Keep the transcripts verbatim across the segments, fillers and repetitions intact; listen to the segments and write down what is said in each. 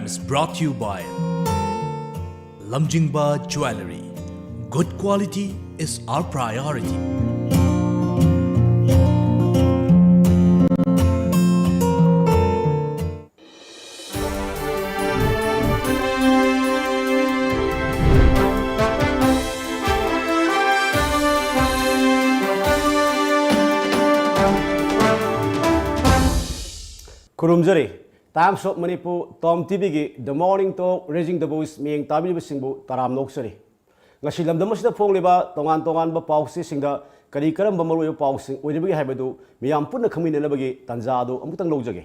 Is brought to you by Lamjingba Jewellery. Good quality is our priority. ꯈꯨꯔꯨꯝꯖꯔꯤ꯫ Times of Manipur, Tom T ꯚꯤꯒꯤ The Morning Talk, Raising the Voice ꯃꯤꯠꯌꯦꯡ ꯇꯥꯕꯤꯔꯤꯕꯁꯤꯡꯕꯨ ꯇꯔꯥꯝꯅ ꯑꯣꯛꯆꯔꯤ꯫ ꯉꯁꯤ ꯂꯝꯗꯝ ꯑꯁꯤꯗ ꯐꯣꯡꯂꯤꯕ ꯇꯣꯉꯥꯟ ꯇꯣꯉꯥꯟꯕ ꯄꯥꯎꯆꯦꯁꯤꯡꯗ ꯀꯔꯤ ꯀꯔꯝꯕ ꯃꯔꯨꯑꯣꯏꯕ ꯄꯥꯎꯁꯤꯡ ꯑꯣꯏꯔꯤꯕꯒꯦ ꯍꯥꯏꯕꯗꯨ ꯃꯤꯌꯥꯝ ꯄꯨꯟꯅ ꯈꯪꯃꯤꯟꯅꯅꯕꯒꯤ ꯇꯥꯟꯖꯥ ꯑꯗꯨ ꯑꯃꯨꯛꯇꯪ ꯂꯧꯖꯒꯦ꯫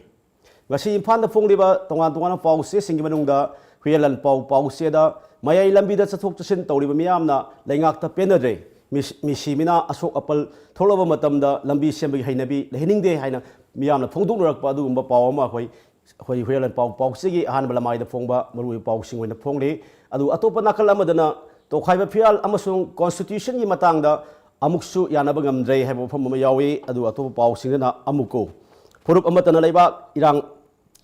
ꯉꯁꯤ ꯏꯝꯐꯥꯜꯗ ꯐꯣꯡꯂꯤꯕ ꯇꯣꯉꯥꯟ ꯇꯣꯉꯥꯟꯕ ꯄꯥꯎꯆꯦꯁꯤꯡꯒꯤ ꯃꯅꯨꯡꯗ ꯍꯨꯏꯌꯦꯟ ꯂꯥꯟꯄꯥꯎ ꯄꯥꯎꯆꯦꯗ ꯃꯌꯥꯏ ꯂꯝꯕꯤꯗ ꯆꯠꯊꯣꯛ ꯆꯠꯁꯤꯟ ꯇꯧꯔꯤꯕ ꯃꯤꯌꯥꯝꯅ ꯂꯩꯉꯥꯛꯇ ꯄꯦꯟꯅꯗ꯭ꯔꯦ, ꯃꯤꯁ-, ꯃꯤꯁꯤ ꯃꯤꯅꯥ ꯑꯁꯣꯛ ꯑꯄꯜ ꯊꯣꯛꯂꯕ ꯃꯇꯝꯗ ꯂꯝꯕꯤ ꯁꯦꯝꯕꯒꯤ ꯍꯩꯅꯕꯤ ꯂꯩꯍꯟꯅꯤꯡꯗꯦ ꯍꯥꯏꯅ ꯃꯤꯌꯥꯝꯅ ꯐꯣꯡꯗꯣꯛꯅꯔꯛꯄ ꯑꯗꯨꯒꯨꯝꯕ ꯄꯥꯎ ꯑꯃ ꯑꯩꯈꯣꯏ, ꯑꯩꯈꯣꯏ ꯍꯨꯏꯌꯦꯟ ꯂꯥꯟꯄꯥꯎ ꯄꯥꯎꯆꯦꯒꯤ ꯑꯍꯥꯟꯕ ꯂꯃꯥꯏꯗ ꯐꯣꯡꯕ ꯃꯔꯨꯑꯣꯏꯕ ꯄꯥꯎꯁꯤꯡ ꯑꯣꯏꯅ ꯐꯣꯡꯂꯤ꯫ ꯑꯗꯨ ꯑꯇꯣꯞꯄ ꯅꯥꯀꯜ ꯑꯃꯗꯅ ꯇꯣꯈꯥꯏꯕ ꯐꯤꯔꯥꯜ ꯑꯃꯁꯨꯡ Constitutionꯒꯤ ꯃꯇꯥꯡꯗ ꯑꯃꯨꯛꯁꯨ ꯌꯥꯅꯕ ꯉꯝꯗ꯭ꯔꯦ ꯍꯥꯏꯕ ꯋꯥꯐꯝ ꯑꯃ ꯌꯥꯎꯏ꯫ ꯑꯗꯨꯒ ꯑꯇꯣꯞꯄ ꯄꯥꯎꯁꯤꯡꯗꯅ ꯑꯃꯨꯛꯀꯣ ꯐꯨꯔꯨꯞ ꯑꯃꯠꯇꯅ ꯂꯩꯕꯥꯛ ꯏꯔꯥꯡ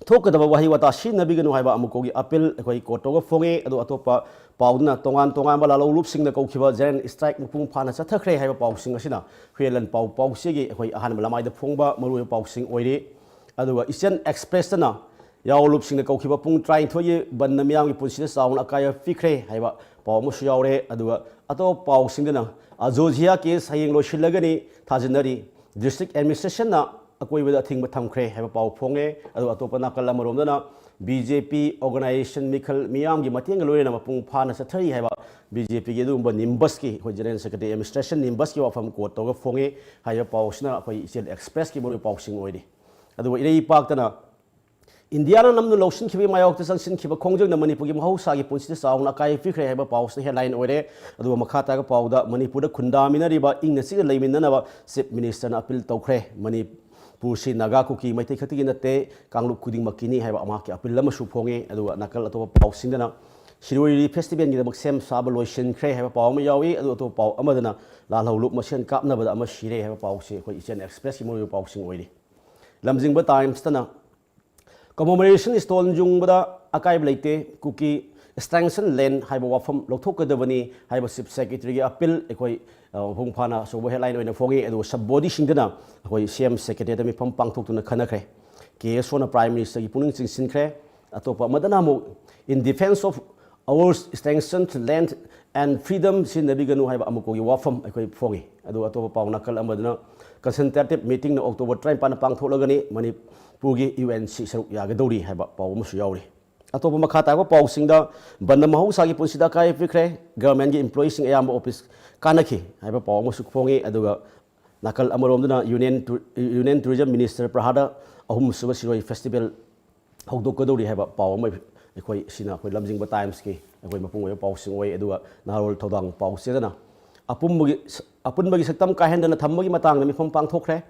ꯊꯣꯛꯀꯗꯕ ꯋꯥꯍꯩ ꯋꯥꯇꯥ ꯁꯤꯖꯤꯟꯅꯕꯤꯒꯅꯨ ꯍꯥꯏꯕ ꯑꯃꯨꯛꯀꯣꯒꯤ ꯑꯄꯤꯜ ꯑꯩꯈꯣꯏ ꯀꯣꯔꯠꯇꯒ ꯐꯣꯡꯉꯦ꯫ ꯑꯗꯨ ꯑꯇꯣꯞꯄ ꯄꯥꯎꯗꯨꯅ ꯇꯣꯉꯥꯟ ꯇꯣꯉꯥꯟꯕ ꯂꯥꯂꯧ ꯂꯨꯞꯁꯤꯡꯅ ꯀꯧꯈꯤꯕ general strike ꯃꯄꯨꯡ ꯐꯥꯅ ꯆꯠꯊꯈ꯭ꯔꯦ ꯍꯥꯏꯕ ꯄꯥꯎꯁꯤꯡ ꯑꯁꯤꯅ ꯍꯨꯏꯌꯦꯟ ꯂꯥꯟꯄꯥꯎ ꯄꯥꯎꯆꯦꯒꯤ ꯑꯩꯈꯣꯏ ꯑꯍꯥꯟꯕ ꯂꯃꯥꯏꯗ ꯐꯣꯡꯕ ꯃꯔꯨꯑꯣꯏꯕ ꯄꯥꯎꯁꯤꯡ ꯑꯣꯏꯔꯤ꯫ ꯑꯗꯨꯒ Eastern Expressꯇꯅ ꯌꯥꯑꯣ ꯂꯨꯞꯁꯤꯡꯅ ꯀꯧꯈꯤꯕ ꯄꯨꯡ ꯇꯔꯥꯅꯤꯊꯣꯏꯒꯤ ꯕꯟꯅ ꯃꯤꯌꯥꯝꯒꯤ ꯄꯨꯟꯁꯤꯗ ꯆꯥꯎꯅ ꯑꯀꯥꯏꯕ ꯄꯤꯈ꯭ꯔꯦ ꯍꯥꯏꯕ ꯄꯥꯎ ꯑꯃꯁꯨ ꯌꯥꯎꯔꯦ꯫ ꯑꯗꯨꯒ ꯑꯇꯣꯞꯄ ꯄꯥꯎꯁꯤꯡꯗꯅ ꯑꯖꯣꯙꯤꯌꯥ case ꯍꯌꯦꯡ ꯂꯣꯏꯁꯤꯜꯂꯒꯅꯤ ꯊꯥꯖꯅꯔꯤ, district administrationꯅ ꯑꯀꯣꯏꯕꯗ ꯑꯊꯤꯡꯕ ꯊꯝꯈ꯭ꯔꯦ ꯍꯥꯏꯕ ꯄꯥꯎ ꯐꯣꯡꯉꯦ꯫ ꯑꯗꯨꯒ ꯑꯇꯣꯞꯄ ꯅꯥꯀꯜ ꯑꯃꯔꯣꯝꯗꯅ B J P organization ꯃꯤꯈꯜ ꯃꯤꯌꯥꯝꯒꯤ ꯃꯇꯦꯡꯒ ꯂꯣꯏꯅꯅ ꯃꯄꯨꯡ ꯐꯥꯅ ꯆꯠꯊꯔꯤ ꯍꯥꯏꯕ B J Pꯒꯤ ꯑꯗꯨꯒꯨꯝꯕ NIMBUSꯀꯤ, ꯑꯩꯈꯣꯏ General Secretary Administration NIMBUSꯀꯤ ꯋꯥꯐꯝ quote ꯇꯧꯔꯒ ꯐꯣꯡꯉꯦ ꯍꯥꯏꯕ ꯄꯥꯎꯁꯤꯅ ꯑꯩꯈꯣꯏ ꯏꯆꯦꯜ Expressꯀꯤ ꯃꯔꯨꯑꯣꯏꯕ ꯄꯥꯎꯁꯤꯡ ꯑꯣꯏꯔꯤ꯫ ꯑꯗꯨꯒ ꯏꯔꯩ ꯏꯄꯥꯛꯇꯅ ꯏꯟꯗꯤꯌꯥꯅ ꯅꯝꯗꯨꯅ ꯂꯧꯁꯤꯟꯈꯤꯕꯒꯤ ꯃꯥꯌꯣꯛꯇ ꯆꯪꯁꯤꯟꯈꯤꯕ ꯈꯣꯡꯖꯪꯅ ꯃꯅꯤꯄꯨꯔꯒꯤ ꯃꯍꯧꯁꯥꯒꯤ ꯄꯨꯟꯁꯤꯗ ꯆꯥꯎꯅ ꯑꯀꯥꯏꯕ ꯄꯤꯈ꯭ꯔꯦ ꯍꯥꯏꯕ ꯄꯥꯎꯁꯤꯅ headline ꯑꯣꯏꯔꯦ꯫ ꯑꯗꯨꯒ ꯃꯈꯥ ꯇꯥꯕ ꯄꯥꯎꯗ ꯃꯅꯤꯄꯨꯔꯗ ꯈꯨꯟꯗꯥꯃꯤꯟꯅꯔꯤꯕ ꯏꯪꯅ ꯆꯤꯛꯅ ꯂꯩꯃꯤꯟꯅꯅꯕ Chief Ministerꯅ appeal ꯇꯧꯈ꯭ꯔꯦ꯫ ꯃꯅꯤꯄꯨꯔꯁꯤ ꯅꯥꯒꯥ, ꯀꯨꯀꯤ, ꯃꯩꯇꯩ ꯈꯛꯇꯒꯤ ꯅꯠꯇꯦ, ꯀꯥꯡꯂꯨꯞ ꯈꯨꯗꯤꯡꯃꯛꯀꯤꯅꯤ ꯍꯥꯏꯕ ꯃꯍꯥꯛꯀꯤ appeal ꯑꯃꯁꯨ ꯐꯣꯡꯉꯤ꯫ ꯑꯗꯨꯒ ꯅꯥꯀꯜ ꯑꯇꯣꯞꯄ ꯄꯥꯎꯁꯤꯡꯗꯅ ꯁꯤꯔꯣꯏ ꯂꯤꯂꯤ festivalꯒꯤꯗꯃꯛ ꯁꯦꯝ ꯁꯥꯕ ꯂꯣꯏꯁꯤꯟꯈ꯭ꯔꯦ ꯍꯥꯏꯕ ꯄꯥꯎ ꯑꯃ ꯌꯥꯎꯏ꯫ ꯑꯗꯨ ꯑꯇꯣꯞꯄ ꯄꯥꯎ ꯑꯃꯗꯅ ꯂꯥꯜꯍꯧꯂꯨꯞ ꯃꯁꯦꯟ ꯀꯥꯞꯅꯕꯗ ꯑꯃ ꯁꯤꯔꯦ ꯍꯥꯏꯕ ꯄꯥꯎꯁꯤ ꯑꯩꯈꯣꯏ ꯏꯆꯦꯜ Expressꯀꯤ ꯃꯔꯨꯑꯣꯏꯕ ꯄꯥꯎꯁꯤꯡ ꯑꯣꯏꯔꯤ꯫ ꯂꯝꯖꯤꯡꯕ Timesꯇꯅ commemoration stone ꯌꯨꯡꯕꯗ ꯑꯀꯥꯏꯕ ꯂꯩꯇꯦ, ꯀꯨꯀꯤ extension land ꯍꯥꯏꯕ ꯋꯥꯐꯝ ꯂꯧꯊꯣꯛꯀꯗꯕꯅꯤ ꯍꯥꯏꯕ Chief Secretaryꯒꯤ appeal ꯑꯩꯈꯣꯏ, ꯑ, ꯃꯄꯨꯡ ꯐꯥꯅ ꯑꯆꯧꯕ headline ꯑꯣꯏꯅ ꯐꯣꯡꯉꯤ꯫ ꯑꯗꯨꯒ sub bodyꯁꯤꯡꯗꯅ ꯑꯩꯈꯣꯏ C M Secretariatꯇ ꯃꯤꯐꯝ ꯄꯥꯡꯊꯣꯛꯇꯨꯅ ꯈꯟꯅꯈ꯭ꯔꯦ꯫ K S Oꯅ Prime Ministerꯒꯤ ꯄꯨꯛꯅꯤꯡ ꯆꯤꯡꯁꯤꯟꯈ꯭ꯔꯦ꯫ ꯑꯇꯣꯞꯄ ꯑꯃꯗꯅ ꯑꯃꯨꯛ in defense of our extension land and freedom ꯁꯤꯖꯤꯟꯅꯕꯤꯒꯅꯨ ꯍꯥꯏꯕ ꯑꯃꯨꯛꯀꯒꯤ ꯋꯥꯐꯝ ꯑꯩꯈꯣꯏ ꯐꯣꯡꯉꯤ꯫ ꯑꯗꯨꯒ ꯑꯇꯣꯞꯄ ꯄꯥꯎ ꯅꯥꯀꯜ ꯑꯃꯗꯅ consultative meetingꯅ October ꯇꯔꯥꯅꯤꯄꯥꯟꯗ ꯄꯥꯡꯊꯣꯛꯂꯒꯅꯤ, ꯃꯅꯤꯄꯨꯔꯒꯤ U N C ꯁꯔꯨꯛ ꯌꯥꯒꯗꯧꯔꯤ ꯍꯥꯏꯕ ꯄꯥꯎ ꯑꯃꯁꯨ ꯌꯥꯎꯔꯤ꯫ ꯑꯇꯣꯞꯄ ꯃꯈꯥ ꯇꯥꯕ ꯄꯥꯎꯁꯤꯡꯗ, ꯕꯟꯗ ꯃꯍꯧꯁꯥꯒꯤ ꯄꯨꯟꯁꯤꯗ ꯑꯀꯥꯏꯕ ꯄꯤꯈ꯭ꯔꯦ, governmentꯀꯤ employeeꯁꯤꯡ ꯑꯌꯥꯝꯕ office ꯀꯥꯅꯈꯤ ꯍꯥꯏꯕ ꯄꯥꯎ ꯑꯃꯁꯨ ꯐꯣꯡꯉꯤ꯫ ꯑꯗꯨꯒ ꯅꯥꯀꯜ ꯑꯃꯔꯣꯝꯗꯅ Union tou-, Union Tourism Minister ꯄ꯭ꯔꯍꯥꯗ ꯑꯍꯨꯝꯁꯨꯕ ꯁꯤꯔꯣꯏ festival ꯍꯧꯗꯣꯛꯀꯗꯧꯔꯤ ꯍꯥꯏꯕ ꯄꯥꯎ ꯑꯃ ꯑꯩꯈꯣꯏ, ꯁꯤꯅ ꯑꯩꯈꯣꯏ ꯂꯝꯖꯤꯡꯕ Timesꯀꯤ ꯑꯩꯈꯣꯏ ꯃꯄꯨꯡ ꯑꯣꯏꯕ ꯄꯥꯎꯁꯤꯡ ꯑꯣꯏ꯫ ꯑꯗꯨꯒ ꯅꯍꯥꯔꯣꯜ ꯊꯧꯗꯥꯡ ꯄꯥꯎꯆꯦꯗꯅ ꯑꯄꯨꯝꯕꯒꯤ, ꯑꯄꯨꯟꯕꯒꯤ ꯁꯛꯇꯝ ꯀꯥꯏꯍꯟꯗꯅ ꯊꯝꯕꯒꯤ ꯃꯇꯥꯡꯗ ꯃꯤꯐꯝ ꯄꯥꯡꯊꯣꯛꯈ꯭ꯔꯦ꯫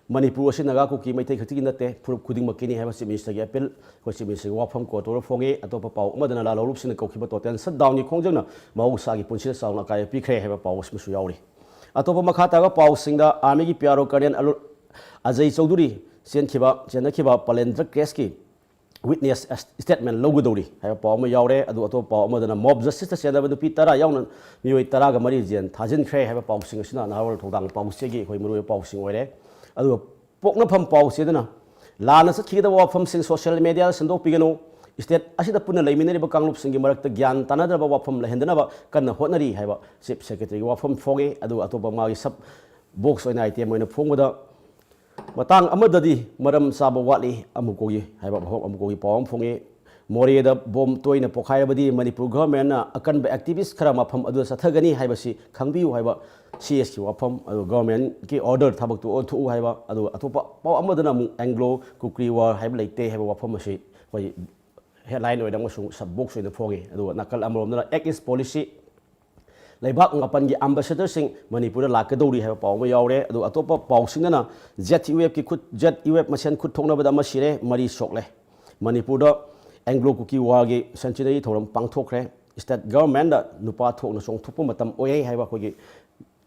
ꯃꯅꯤꯄꯨꯔ ꯑꯁꯤ ꯅꯥꯒꯥ ꯀꯨꯀꯤ ꯃꯩꯇꯩ ꯈꯛꯇꯒꯤ ꯅꯠꯇꯦ, ꯐꯨꯔꯨꯞ ꯈꯨꯗꯤꯡꯃꯛꯀꯤꯅꯤ ꯍꯥꯏꯕ Chief Ministerꯒꯤ appeal, ꯑꯩꯈꯣꯏ Chief Ministerꯒꯤ ꯋꯥꯐꯝ ꯀꯣꯔꯠꯇ ꯐꯣꯡꯉꯤ꯫ ꯑꯇꯣꯞꯄ ꯄꯥꯎ ꯑꯃꯗꯅ ꯂꯥꯜꯍꯧꯂꯨꯞꯁꯤꯡꯅ ꯀꯧꯈꯤꯕ total shutdownꯒꯤ ꯈꯣꯡꯖꯪꯅ ꯃꯍꯧꯁꯥꯒꯤ ꯄꯨꯟꯁꯤꯗ ꯆꯥꯎꯅ ꯑꯀꯥꯏꯕ ꯄꯤꯈ꯭ꯔꯦ ꯍꯥꯏꯕ ꯄꯥꯎ ꯑꯃꯁꯨ ꯌꯥꯎꯔꯤ꯫ ꯑꯇꯣꯞꯄ ꯃꯈꯥ ꯇꯥꯕ ꯄꯥꯎꯁꯤꯡꯗ, Armyꯒꯤ P R O Colonel ꯑꯂꯨ-, Ajay Chaudhuri ꯆꯦꯟꯈꯤꯕ, ꯆꯦꯟꯅꯈꯤꯕ Palendra caseꯀꯤ witness statement ꯂꯧꯒꯗꯧꯔꯤ ꯍꯥꯏꯕ ꯄꯥꯎ ꯑꯃ ꯌꯥꯎꯔꯦ꯫ ꯑꯗꯨ ꯑꯇꯣꯞꯄ ꯄꯥꯎ ꯑꯃꯗꯅ mob justiceꯇ ꯆꯦꯟꯅꯕ ꯅꯨꯄꯤ ꯇꯔꯥ ꯌꯥꯎꯅ ꯃꯤꯑꯣꯏ ꯇꯔꯥꯒ ꯃꯔꯤ ꯖꯦꯜ ꯊꯥꯖꯤꯟꯈ꯭ꯔꯦ ꯍꯥꯏꯕ ꯄꯥꯎꯁꯤꯡ ꯑꯁꯤꯅ ꯅꯍꯥꯔꯣꯜ ꯊꯧꯗꯥꯡ ꯄꯥꯎꯆꯦꯒꯤ ꯑꯩꯈꯣꯏ ꯃꯔꯨꯑꯣꯏꯕ ꯄꯥꯎꯁꯤꯡ ꯑꯣꯏꯔꯦ꯫ ꯑꯗꯨꯒ ꯄꯣꯛꯅꯐꯝ ꯄꯥꯎꯆꯦꯗꯅ ꯂꯥꯟꯅ ꯆꯠꯈꯤꯒꯗꯕ ꯋꯥꯐꯝꯁꯤꯡ social mediaꯗ ꯁꯟꯗꯣꯛꯄꯤꯒꯅꯨ, state ꯑꯁꯤꯗ ꯄꯨꯟꯅ ꯂꯩꯃꯤꯟꯅꯔꯤꯕ ꯀꯥꯡꯂꯨꯞꯁꯤꯡꯒꯤ ꯃꯔꯛꯇ ꯒ꯭ꯌꯥꯟ ꯇꯥꯅꯗꯅꯕ ꯋꯥꯐꯝ ꯂꯩꯍꯟꯗꯅꯕ ꯀꯟꯅ ꯍꯣꯠꯅꯔꯤ ꯍꯥꯏꯕ Chief Secretaryꯒꯤ ꯋꯥꯐꯝ ꯐꯣꯡꯉꯤ꯫ ꯑꯗꯨꯒ ꯑꯇꯣꯞꯄ ꯃꯥꯒꯤ sub box ꯑꯣꯏꯅ item ꯑꯣꯏꯅ ꯐꯣꯡꯕꯗ, ꯃꯇꯥꯡ ꯑꯃꯗꯗꯤ ꯃꯔꯝ ꯆꯥꯕ ꯋꯥꯠꯂꯤ ꯑꯃꯨꯛꯀꯣꯒꯤ ꯍꯥꯏꯕ ꯋꯥꯐꯝ ꯑꯃꯨꯛꯀꯣꯒꯤ ꯄꯥꯎ ꯑꯃ ꯐꯣꯡꯉꯤ꯫ ꯃꯣꯔꯦꯗ bomb ꯇꯣꯏꯅ ꯄꯣꯈꯥꯏꯔꯕꯗꯤ ꯃꯅꯤꯄꯨꯔ governmentꯅ ꯑꯀꯟꯕ activist ꯈꯔ ꯃꯐꯝ ꯑꯗꯨꯗ ꯆꯠꯊꯒꯅꯤ ꯍꯥꯏꯕꯁꯤ ꯈꯪꯕꯤꯌꯨ ꯍꯥꯏꯕ C Sꯀꯤ ꯋꯥꯐꯝ, ꯑꯗꯨꯒ governmentꯀꯤ order ꯊꯕꯛꯇꯨ ꯑꯣꯟꯊꯣꯛꯎ ꯍꯥꯏꯕ, ꯑꯗꯨꯒ ꯑꯇꯣꯞꯄ ꯄꯥꯎ ꯑꯃꯗꯅ ꯑꯃꯨꯛ Anglo Kukri war ꯍꯥꯏꯕ ꯂꯩꯇꯦ ꯍꯥꯏꯕ ꯋꯥꯐꯝ ꯑꯁꯤ ꯑꯩꯈꯣꯏ headline ꯑꯣꯏꯅ ꯑꯃꯁꯨꯡ sub box ꯑꯣꯏꯅ ꯐꯣꯡꯉꯤ꯫ ꯑꯗꯨꯒ ꯅꯥꯀꯜ ꯑꯃꯔꯣꯝꯗꯅ Act East Policy, ꯂꯩꯕꯥꯛ ꯃꯥꯄꯟꯒꯤ ambassadorꯁꯤꯡ ꯃꯅꯤꯄꯨꯔꯗ ꯂꯥꯛꯀꯗꯧꯔꯤ ꯍꯥꯏꯕ ꯄꯥꯎ ꯑꯃ ꯌꯥꯎꯔꯦ꯫ ꯑꯗꯨꯒ ꯑꯇꯣꯞꯄ ꯄꯥꯎꯁꯤꯡꯗꯅ Z U Fꯀꯤ ꯈꯨꯠ, Z U F ꯃꯁꯦꯟ ꯈꯨꯠ ꯊꯣꯛꯅꯕꯗ ꯑꯃ ꯁꯤꯔꯦ, ꯃꯔꯤ ꯁꯣꯛꯂꯦ꯫ ꯃꯅꯤꯄꯨꯔꯗ Anglo Kukri warꯒꯤ centenary ꯊꯧꯔꯝ ꯄꯥꯡꯊꯣꯛꯈ꯭ꯔꯦ꯫ State governmentꯗ ꯅꯨꯄꯥ ꯊꯣꯛꯅ ꯆꯣꯡꯊꯣꯛꯄ ꯃꯇꯝ ꯑꯣꯏꯔꯦ ꯍꯥꯏꯕ ꯑꯩꯈꯣꯏꯒꯤ